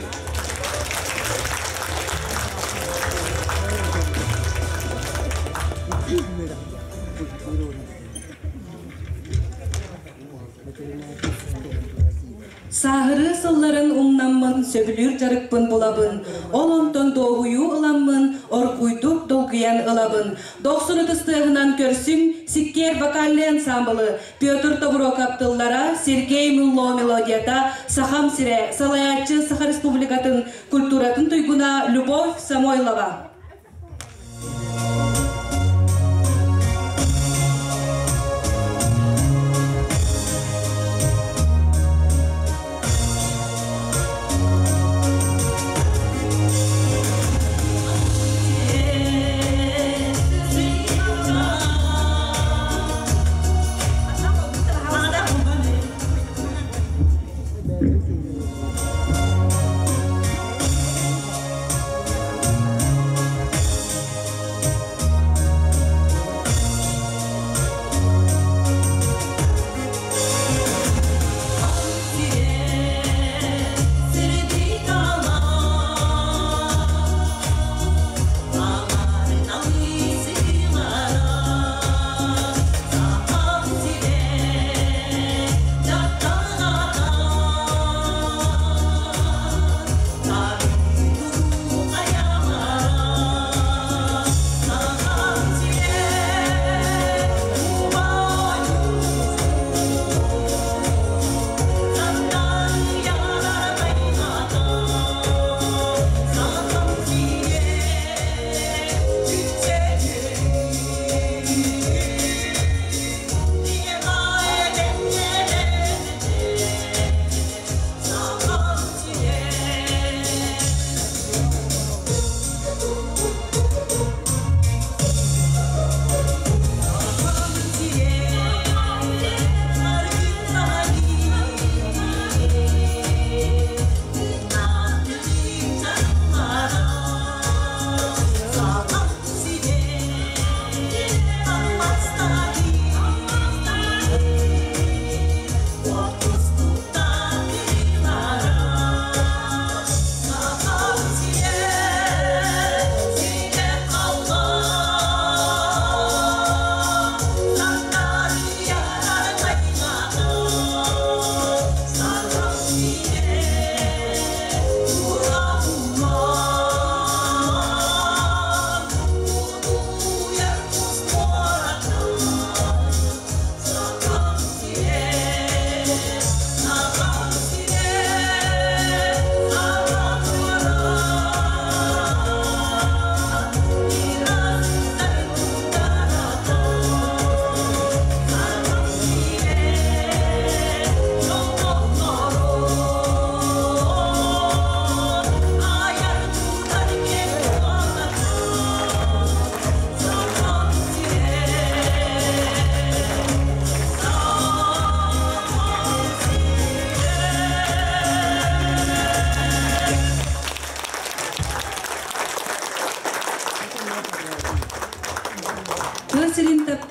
Сааһырыы сылларын умнаммын, сөбүлүүр дьарыкпын булабын. Ол онтон дуоһуйуу ыламмын, оргууйдук долгуйан ылабын. Дохсун ытыс тыаһынан көрсүҥ, Сиккиэр вокальнай ансаамбылы, Петр Тобуроков тыллара, Сергей Мылло мелодията, Сахам сирэ, салайааччы Саха Республикатын культуратын туйгуна Любовь Самойлова.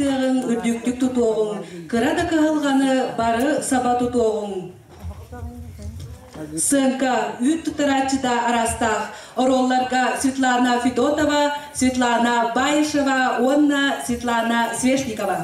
Таптыаҕыҥ, үрдүктүк тутуоҕуҥ, кыра да кыһалҕаны бары саба тутуоҕуҥ. Сыаҥка үүт туттарааччыта араастаах оруолларга Светлана Федотова, Светлана Баишева уонна Светлана Свешникова.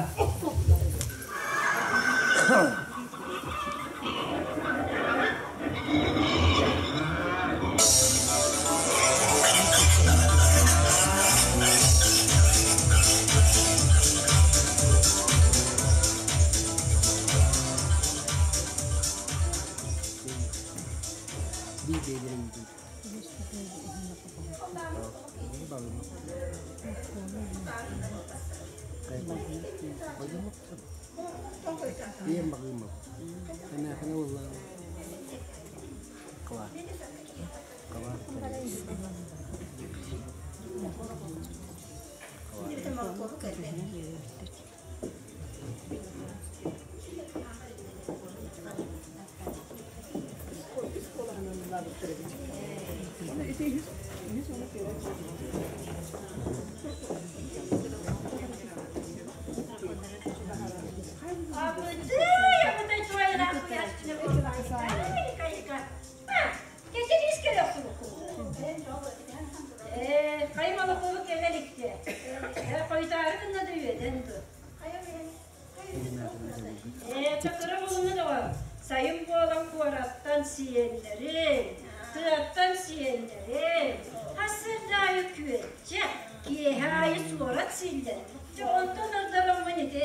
Сайын буолан куораттан сиэннэрин, тыаттан сиэннэрин, сарсыарда аайы күөччэ, киэһэ аайы суорат сииллэр. Дьэ онтон ордороммун ити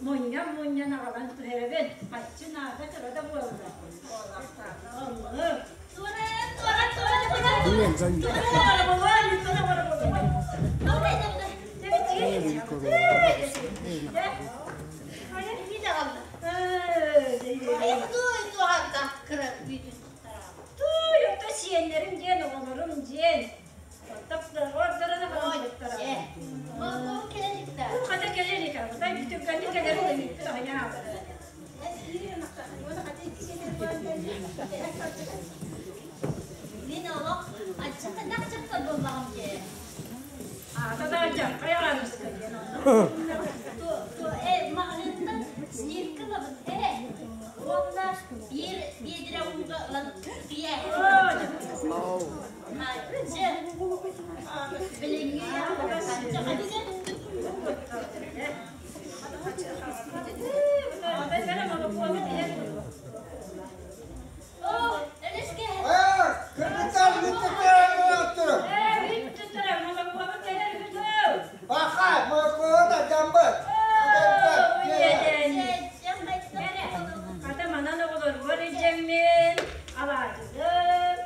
мунньан-мунньан аҕалан түһэрэбин. Харчы наада кыра да буолла. Оннук. Туй, ото сиэннэрим диэн, оҕолорум диэн. Хата кэлэр икабытай бүтүкканны кэлэр бүтү Мин олох аччыктанах буоллаҕым дии. Аата хайаҕаныска диэн. Маҕаһыынтан сливка ылабын ээ. Уонна биир биэдирэ ууга ылан пиэ. Билиҥҥи Кыргыттар бүттүттэр. Баха, молокода жамбыт. Ата манан оҕолорбор илдьэммин алаадьыгым.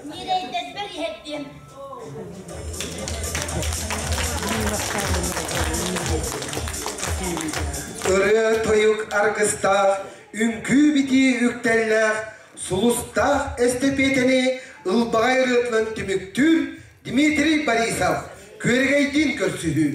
Нирейдербер иһэттиэм. Ырыа тойук аргыстаах, үҥкүү битии үктэллээх, сулустаах эстэпиэтэни ылбаҕай ырыатынан түмүктүүр Дмитрий Борисов Күөрэгэйдиин көрсүһүү.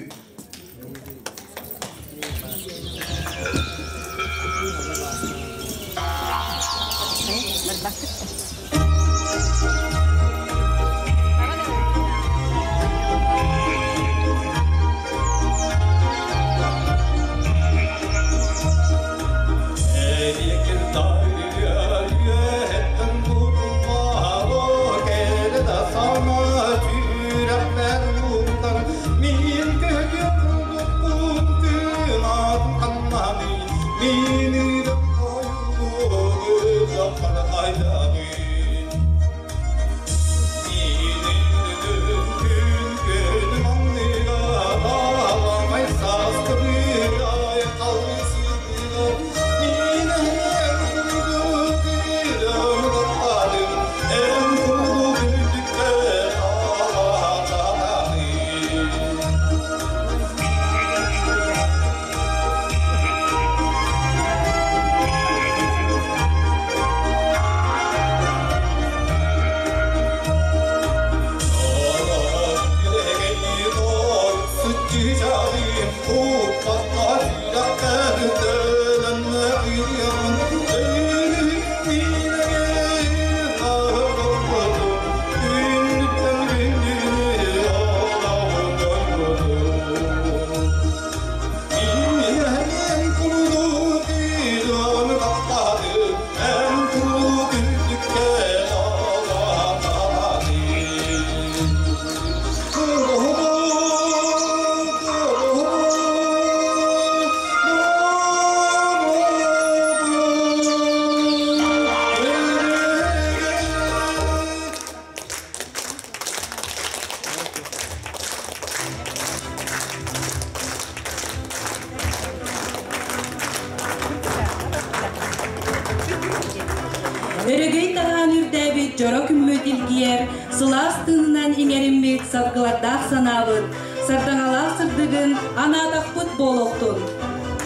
дьоро күммүт илгийэр, сылаас тыынынан иҥэриммит саргылардаах санаабыт, сардаҥалаах сырдыгын анаатахпыт буолуохтун.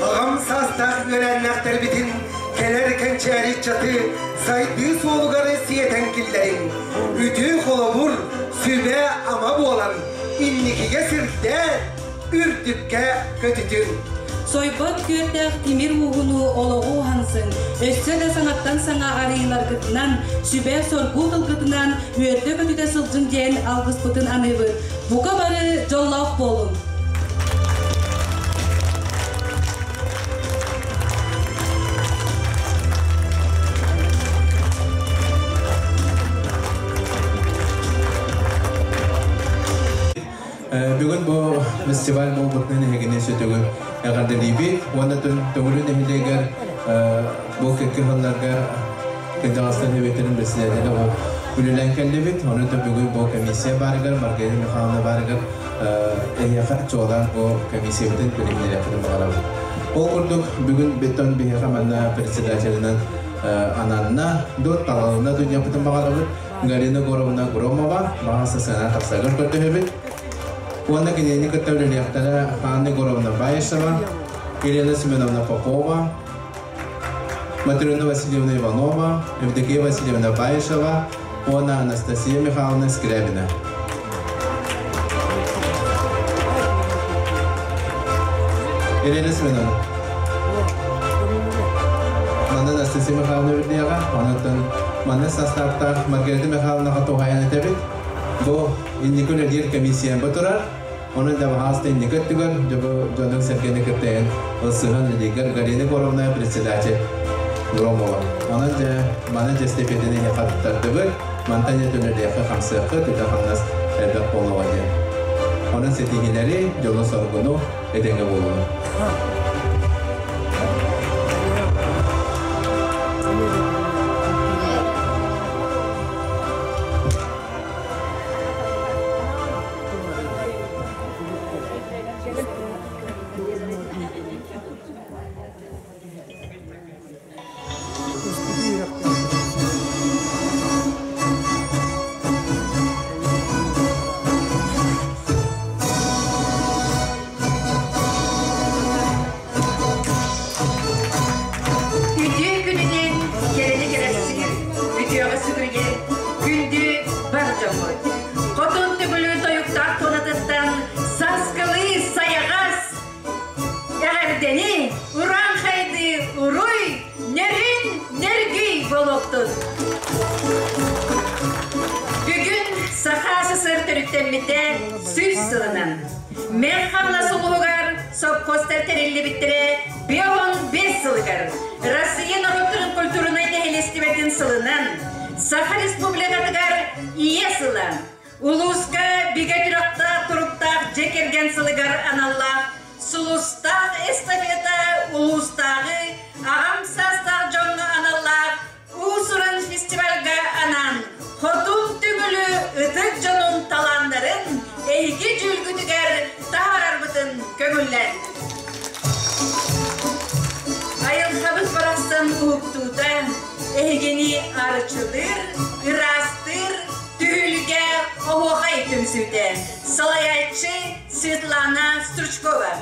Аҕам саастаах үөлээннээхтэрбитин кэлэр кэнчээри ыччаты сайдыы суолугар сиэтэн киллэриҥ. Үтүө холобур, сүбэ-ама буолан, инникигэ сирдээн, үрдүккэ көтүтүҥ. Сойбот күөртээх тимир ууһуну олоҕу уһансыҥ, өссө да саҥаттан саҥа арыйыыларгытынан, сүбэ-соргу тылгытынан үөрдэ-көтүтэ сылдьыҥ диэн алгыспытын аныыбыт. Бука бары дьоллоох буолуҥ! Бүгүн бу фестиваль буолбутунан эһигини сүтүгүн эҕэрдэлиибит уонна Төҥүлү нэһилиэгэр бу кэккэ сылларга кырдьаҕастар сэбиэттэрин председателэ ол үлэлээн кэллибит. Ону да бүгүн бу комиссия баарыгар, Маргарита Михайловна баарыгар эһиэхэ чуолаан бу комиссиябытын билиһиннэриэхпитин баҕарабыт. Ол курдук бүгүн бетон биһиэхэ манна председателинэн ананна, до талалына дуньяпытын баҕарабыт. Галина Горовна Громова баҕа сцена тахсарыгар көрдөһөбүт. Уонна кинини кытта үлэлиэхтэрэ Анна Егоровна Баишева, Елена Семеновна Попова, Матрена Васильевна Иванова, Евдокия Васильевна Баишева уонна Анастасия Михайловна Скрябина. Елена Семеновна. Манна Анастасия Михайловна үлэлиэҕэ, онон манна састааптаах Маргарита Михайловнаҕа туһаайан этэбит. Бу инники үлэлиир комиссия бу турар. Онон дьабаһааста инники өттүгэр дьонун сэргэни кытта ылсыһан үлэлииргэр Галина Егоровна председатель Громова. Онон дьэ маны дьэ степенини хаттардыбыт. Мантан дьэ төлөлүөххэ хамсыахха түтэ-хамнас элбэх буолуоҕа диэн. Онон ситиһиилэри, дьолу-соргуну этэҥҥэ буолуҥ. Үтүө күнүнэн кэрэни кэрэхсиир, үтүөҕэ сүгүрүйэр күндү бар дьоммут. Хотун түгүлү тойуктаах туонатыттан саскылыы сайаҕас эҕэрдэни урааҥхайдыы уруй, нөрүн нөргүй буолуохтун. Бүгүн Саха СССР төрүттэммитэ 100 сылынан. Мэр Хаҥалас улууһугар совхозтар тэриллибиттэрэ 55 сылыгар Россия норуоттарын культурнай нэһилиэстибэтин сылынан Саха Республикатыгар Ийэ сыла улууска бигэ түрөхтаах туруктаах дьэ кэргэн сылыгар аналлаах Сулустаах эстафета улуустааҕы аҕам саастаах дьоҥҥо аналлаах уус-уран фестивальга анаан Хотун Түгүлү ытык дьонун талааннарын эһиги дьүүлгүтүгэр таһаарарбытын көҥүллэн. Айылҕабыт барахсан уһуктуута эһигини арчылыыр, ыраастыыр түһүлгэ оһуохай түмсүүтэ. Салайааччы Светлана Стручкова.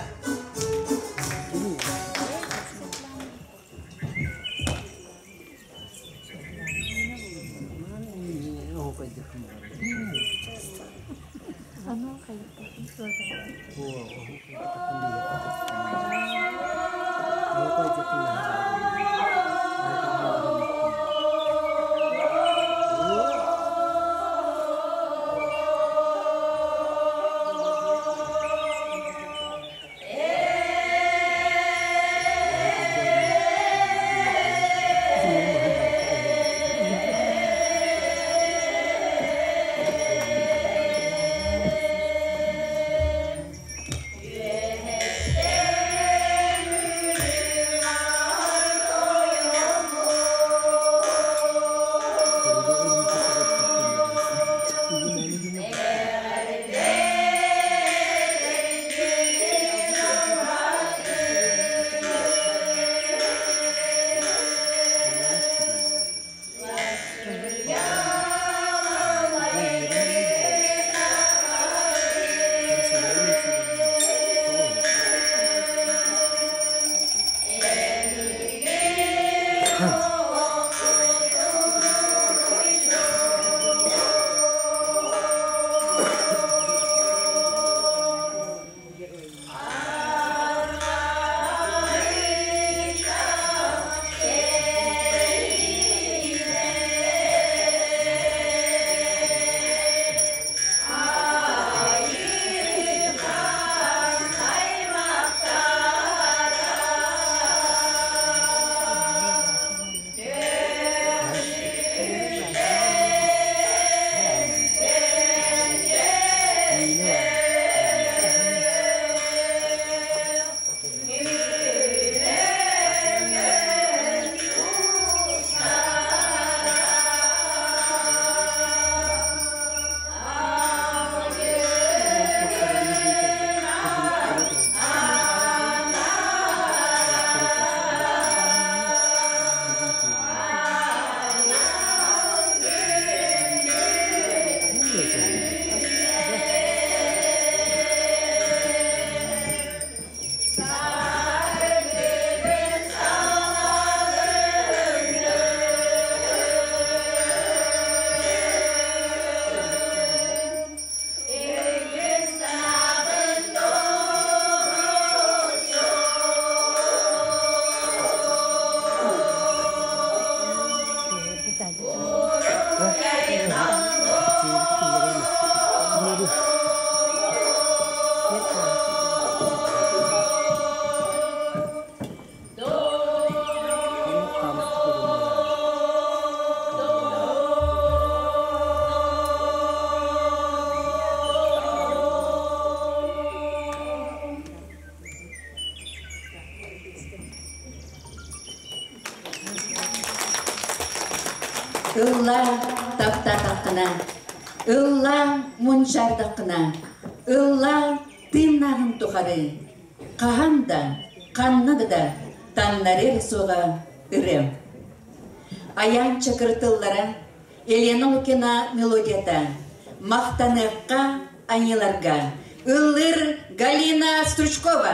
Ылла таптаатаххына, ылла мунчаардаххына, ылла тыыннааҕын тухары, хаһан да, ханна да таҥнарыа суоҕа ырыам. Айаан чакырытыллара Елена Лукина мелодията «Махтаныахха аньыыларга» ыллыыр Галина Стручкова.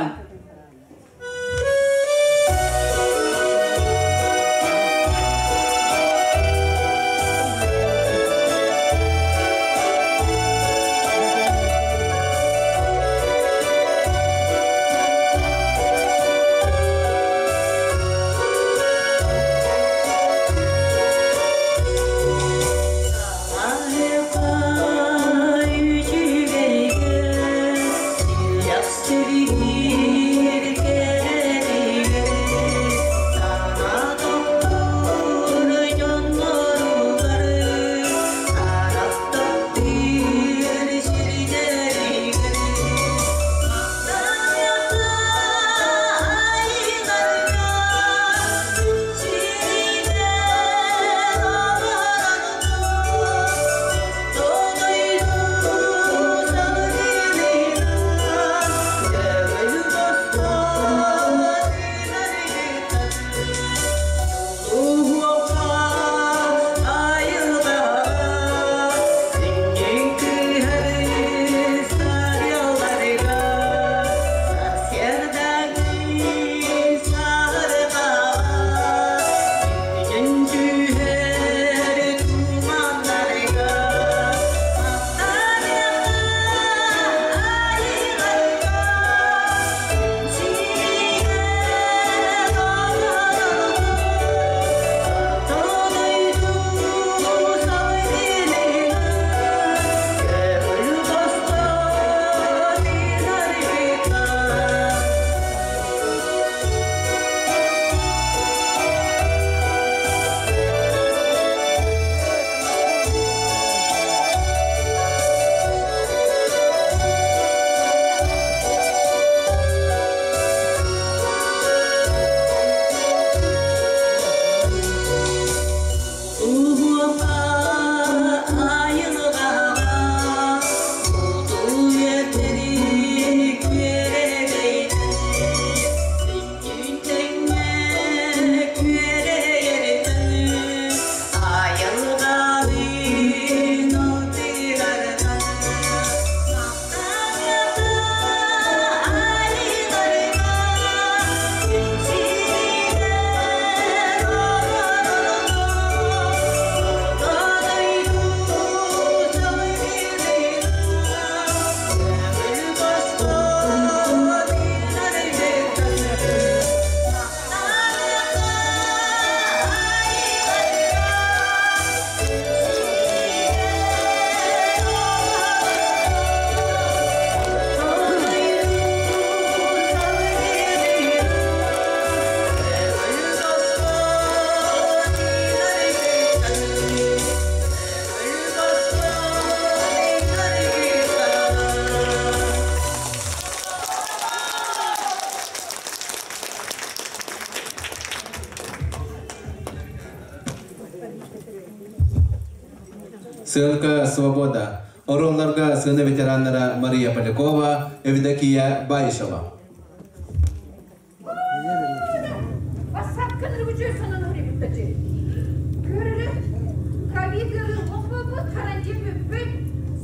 Ссылка «Свобода». Оруолларга сыана ветераннара Мария Полякова, Евдокия Баишева.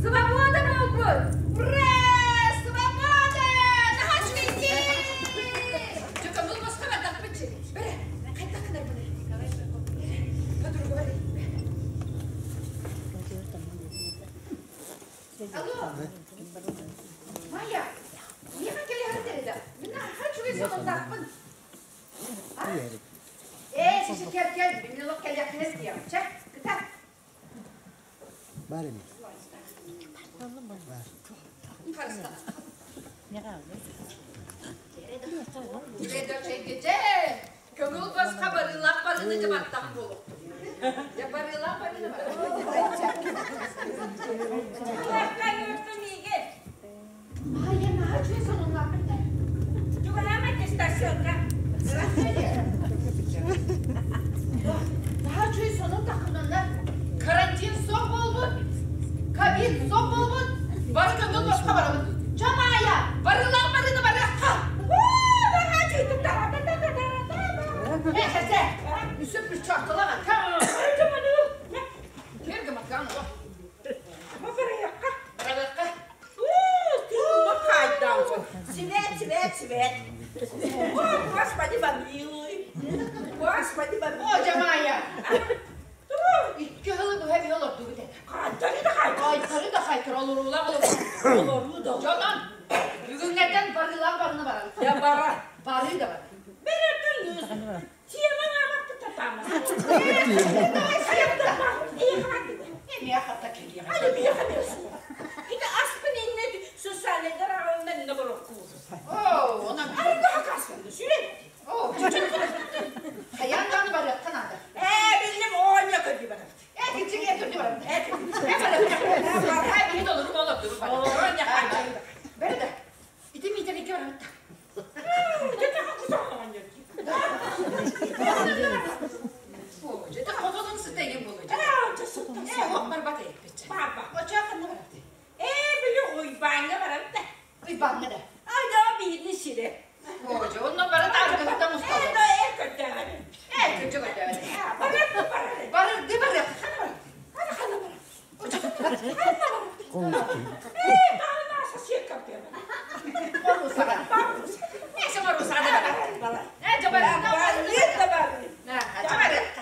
Свобода буолбут! Ура! Свобода! Алло, Майя, миэхэ кэлэһэр Мин сонуннаахпын. Ээ, сиси кэл кэл, мин олох кэлиэххинэ диэҕим. Чэ, кытар. Көҥүл босхо барыылаах барыыны дьабаттах буолуохтун. Дьэ барыылаах барыыны Майя, наһаа үчүгэй сонуннаахпын да. Чугаһаама аттестацияга. Наһаа үчүгэй сонун таххынанна. свет, свет. О, Господи, помилуй. Господи, помилуй. О, Жамая! Икки хылы быһа биһи олордубут этэ. Хантары да хайтар. Хайтары да хайтар, олоруулаах олоруу. Олоруу да. Дьонон, бүгүҥҥэттэн барыылаах барыны барабыт. Я бара. Барыы да бар. Береттин тема аңатты татамыз. Эмиэ хатта кэлиэҕэ. Hadi bir yakamıyorsun. Bir de aspın inne sosyallerden ağından ne var Оо, онон. Arada hakasındı süre. Оо, хайаан даҕаны барыахха наада. Ee benim oğlan kötü bana. Ээ, кичиҥ ээ көрдү барабыт. Ээ, барабыт. Ээ, биһи толору олордубут барабыт. Oğlan yakaydı. Бэрэ да. Ити миитэрикке барабыт да. Жете хакусан Оо, жете хототун сыта еген болу. Ee, сытта. Ээ, ох барбат эппит. Баба. Очооханна барабыт. Ee, били уйбаңга барабыт да. Уйбаҥҥа да. Айда бирни сире. Оо, жо, онно бары тааргыттан Ee, усталар. да э көтөөрү. Ээ, көчө көтөөрү. Барап барап. Барырды барыахха хана барабыт. Хана хана барап. Хана барап. Ee, тағына сосек капты. Моруусаҕа. Ээ, се моруусаҕа да барабыт. Ээ, жо барабыт. Барып да барып. Аа, жо барыахха.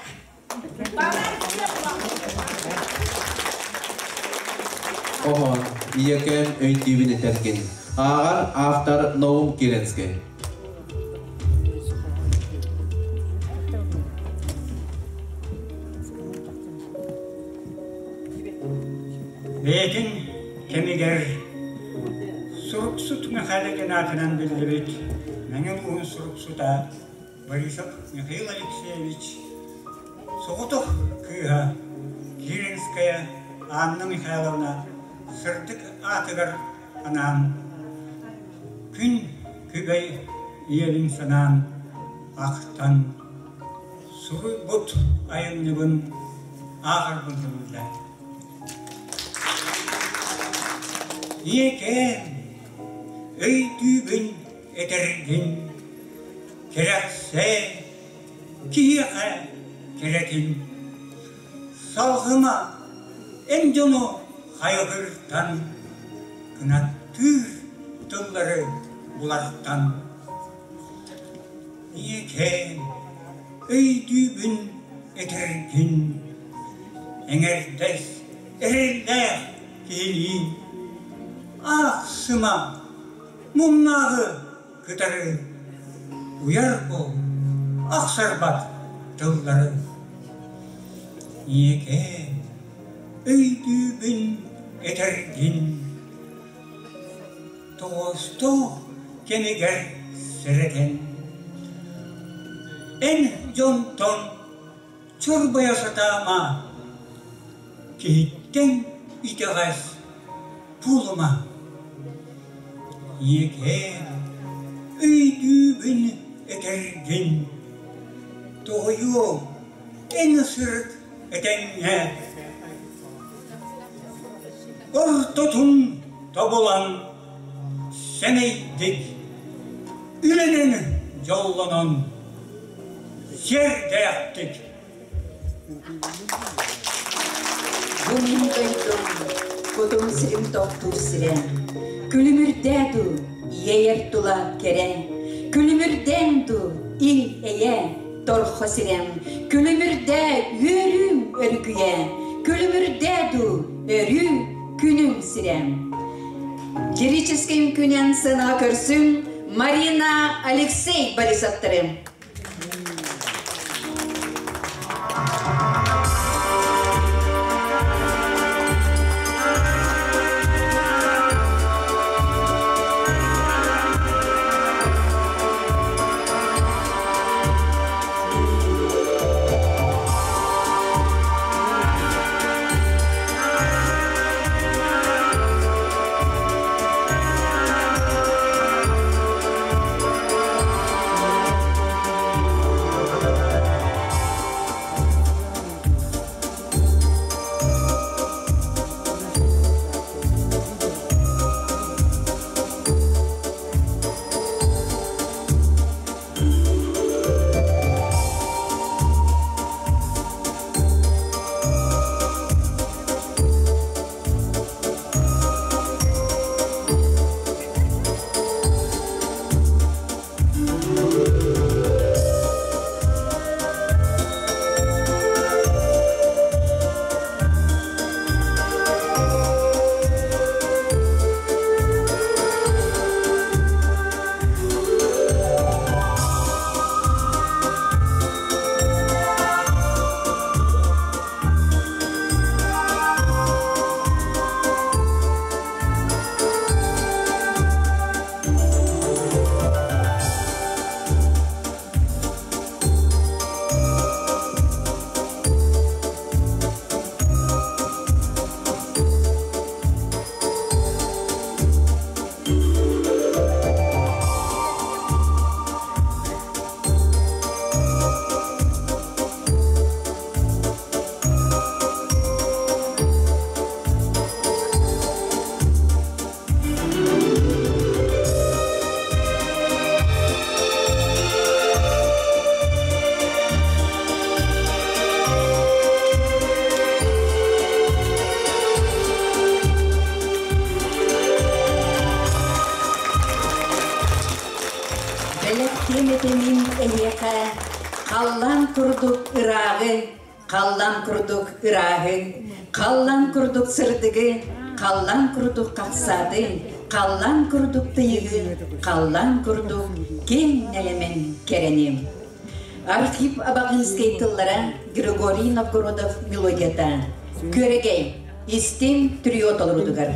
Охон, ийэкэм өйдүүбүн этэргин. Ааҕар автор Наум Киренскэй. Бэйэтин кэмигэр суруксут Михайлович аатынан биллибит Мэҥэ улууһун суруксута Борисов Михаил Алексеевич соҕотох кыыһа Киринская Анна Михайловна сырдык аатыгар анаан күн күбэй ийэбин санаан ахтан суруйбут айымньыбын ааҕарбын көҥүллээн. Ийэкээм, өйдүүбүн этэргин, кэрэхсээ, киһиэхэ кэрэтин. Салҕыма эн дьону хайҕыртан, кынаттыыр тыллары булартан. Ийэкээм, өйдүүбүн этэргин, эҥэрдэс эрэллээх киһилиин. Аахсыма, муҥнааҕы кытары уйар буол, ахсарбат тыллары. Ийэкээм, өйдүүбүн этэргин, тоҕоостоох кэмигэр сэрэтэн. Эн дьонтон чорбойо сатаама, киһиттэн итэҕэс буолума. Ийэкээм, өйдүүбүн этэргин, тоҕойуом эн сырыт этэҥҥэ. Ортотун тобулан сэмэйдик, үлэнэн дьоллонон сиэрдээхтик. Бу мин дойдум, кутум сирим тохтуур сирэ. Күлүмүрдээ дуу, иэйэр тула кэрэ. Күлүмүрдээн дуу, ил эйэ, торхо сирэм. Күлүмүрдээ үөрүүм өрүкүйэ. Күлүмүрдээ дуу, өрүү күнүм сирэм. Лирическэй үҥкүүнэн сыанаҕа көрсүҥ Марина Алексей Борисовтары. Этиэм этэ мин эһиэхэ, халлаан курдук ырааҕы, халлаан курдук ырааһы, халлаан курдук сырдыгы, халлаан курдук хахсааты, халлаан курдук тыйыгы, халлаан курдук киэҥ нэлэмэн кэрэни. Архип Абаҕыынскай тыллара Григорий Новгородов мелодията. Күөрэгэй, истиҥ трио толорутугар.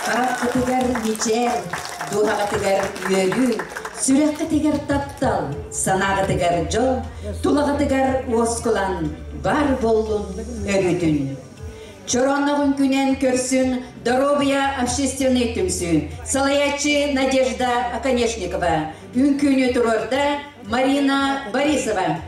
Хараххытыгар мичээр, дууһаҕытыгар үөрүү, сүрэххитигэр таптал, санааҕытыгар дьол, тулаҕытыгар уоскулан бар буоллун өрүүтүн. Чороонноҕун күнэн көрсүн Доруобуйа общественнай түмсүү салайааччы Надежда Оконешникова, үҥкүүнү туруорда Марина Борисова.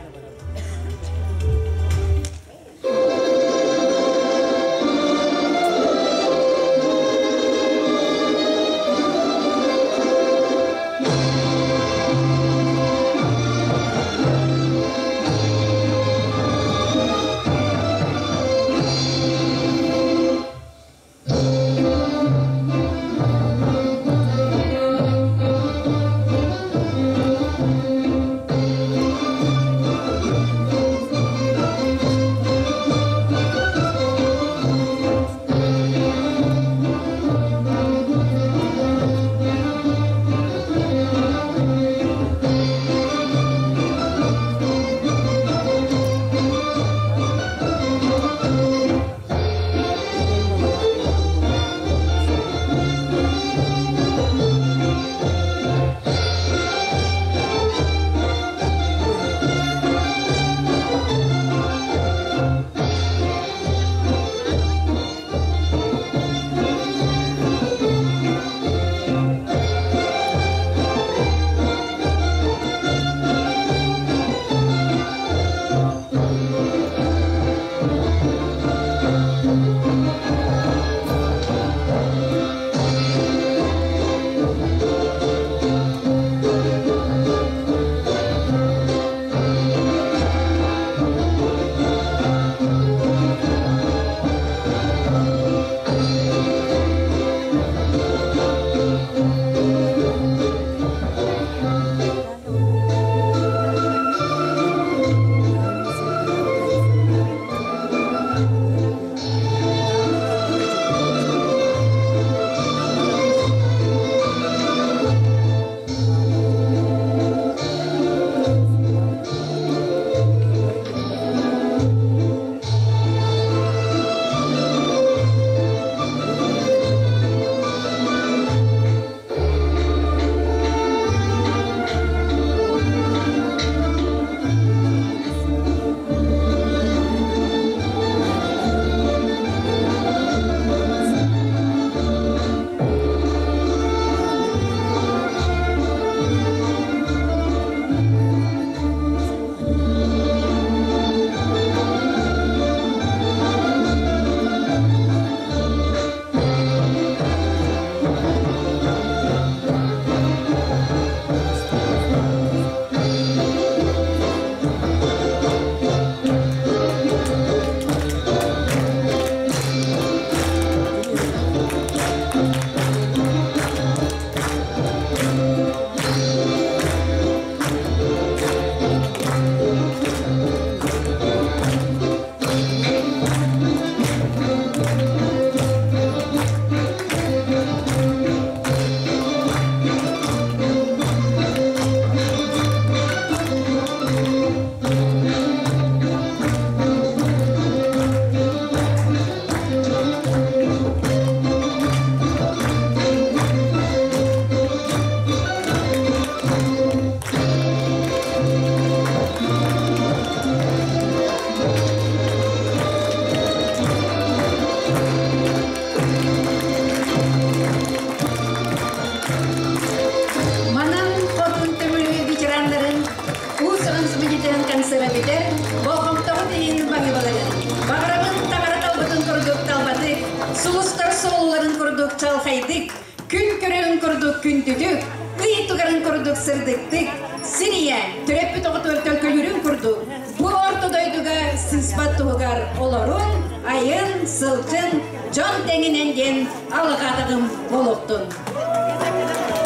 күндүтүк, ый тугарын курдук сырдыктык, сир ийэ төрөппүт оҕотугар төлкөлүүрүн курдук, бу орто дойдуга сыыспат туһугар олорун, айын, сылдьын, дьон тэҥинэн диэн алҕаатаҕым буолуохтун.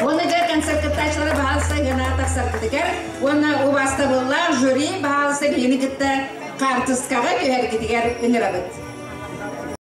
Уонна дьэ концерт кыттааччылара баһаалыста ыһынаҕа тахсаргытыгар уонна убаастабыллаах жюри баһаалыста биһигини кытта хаартыскаҕа түһэргитигэр ыҥырабыт.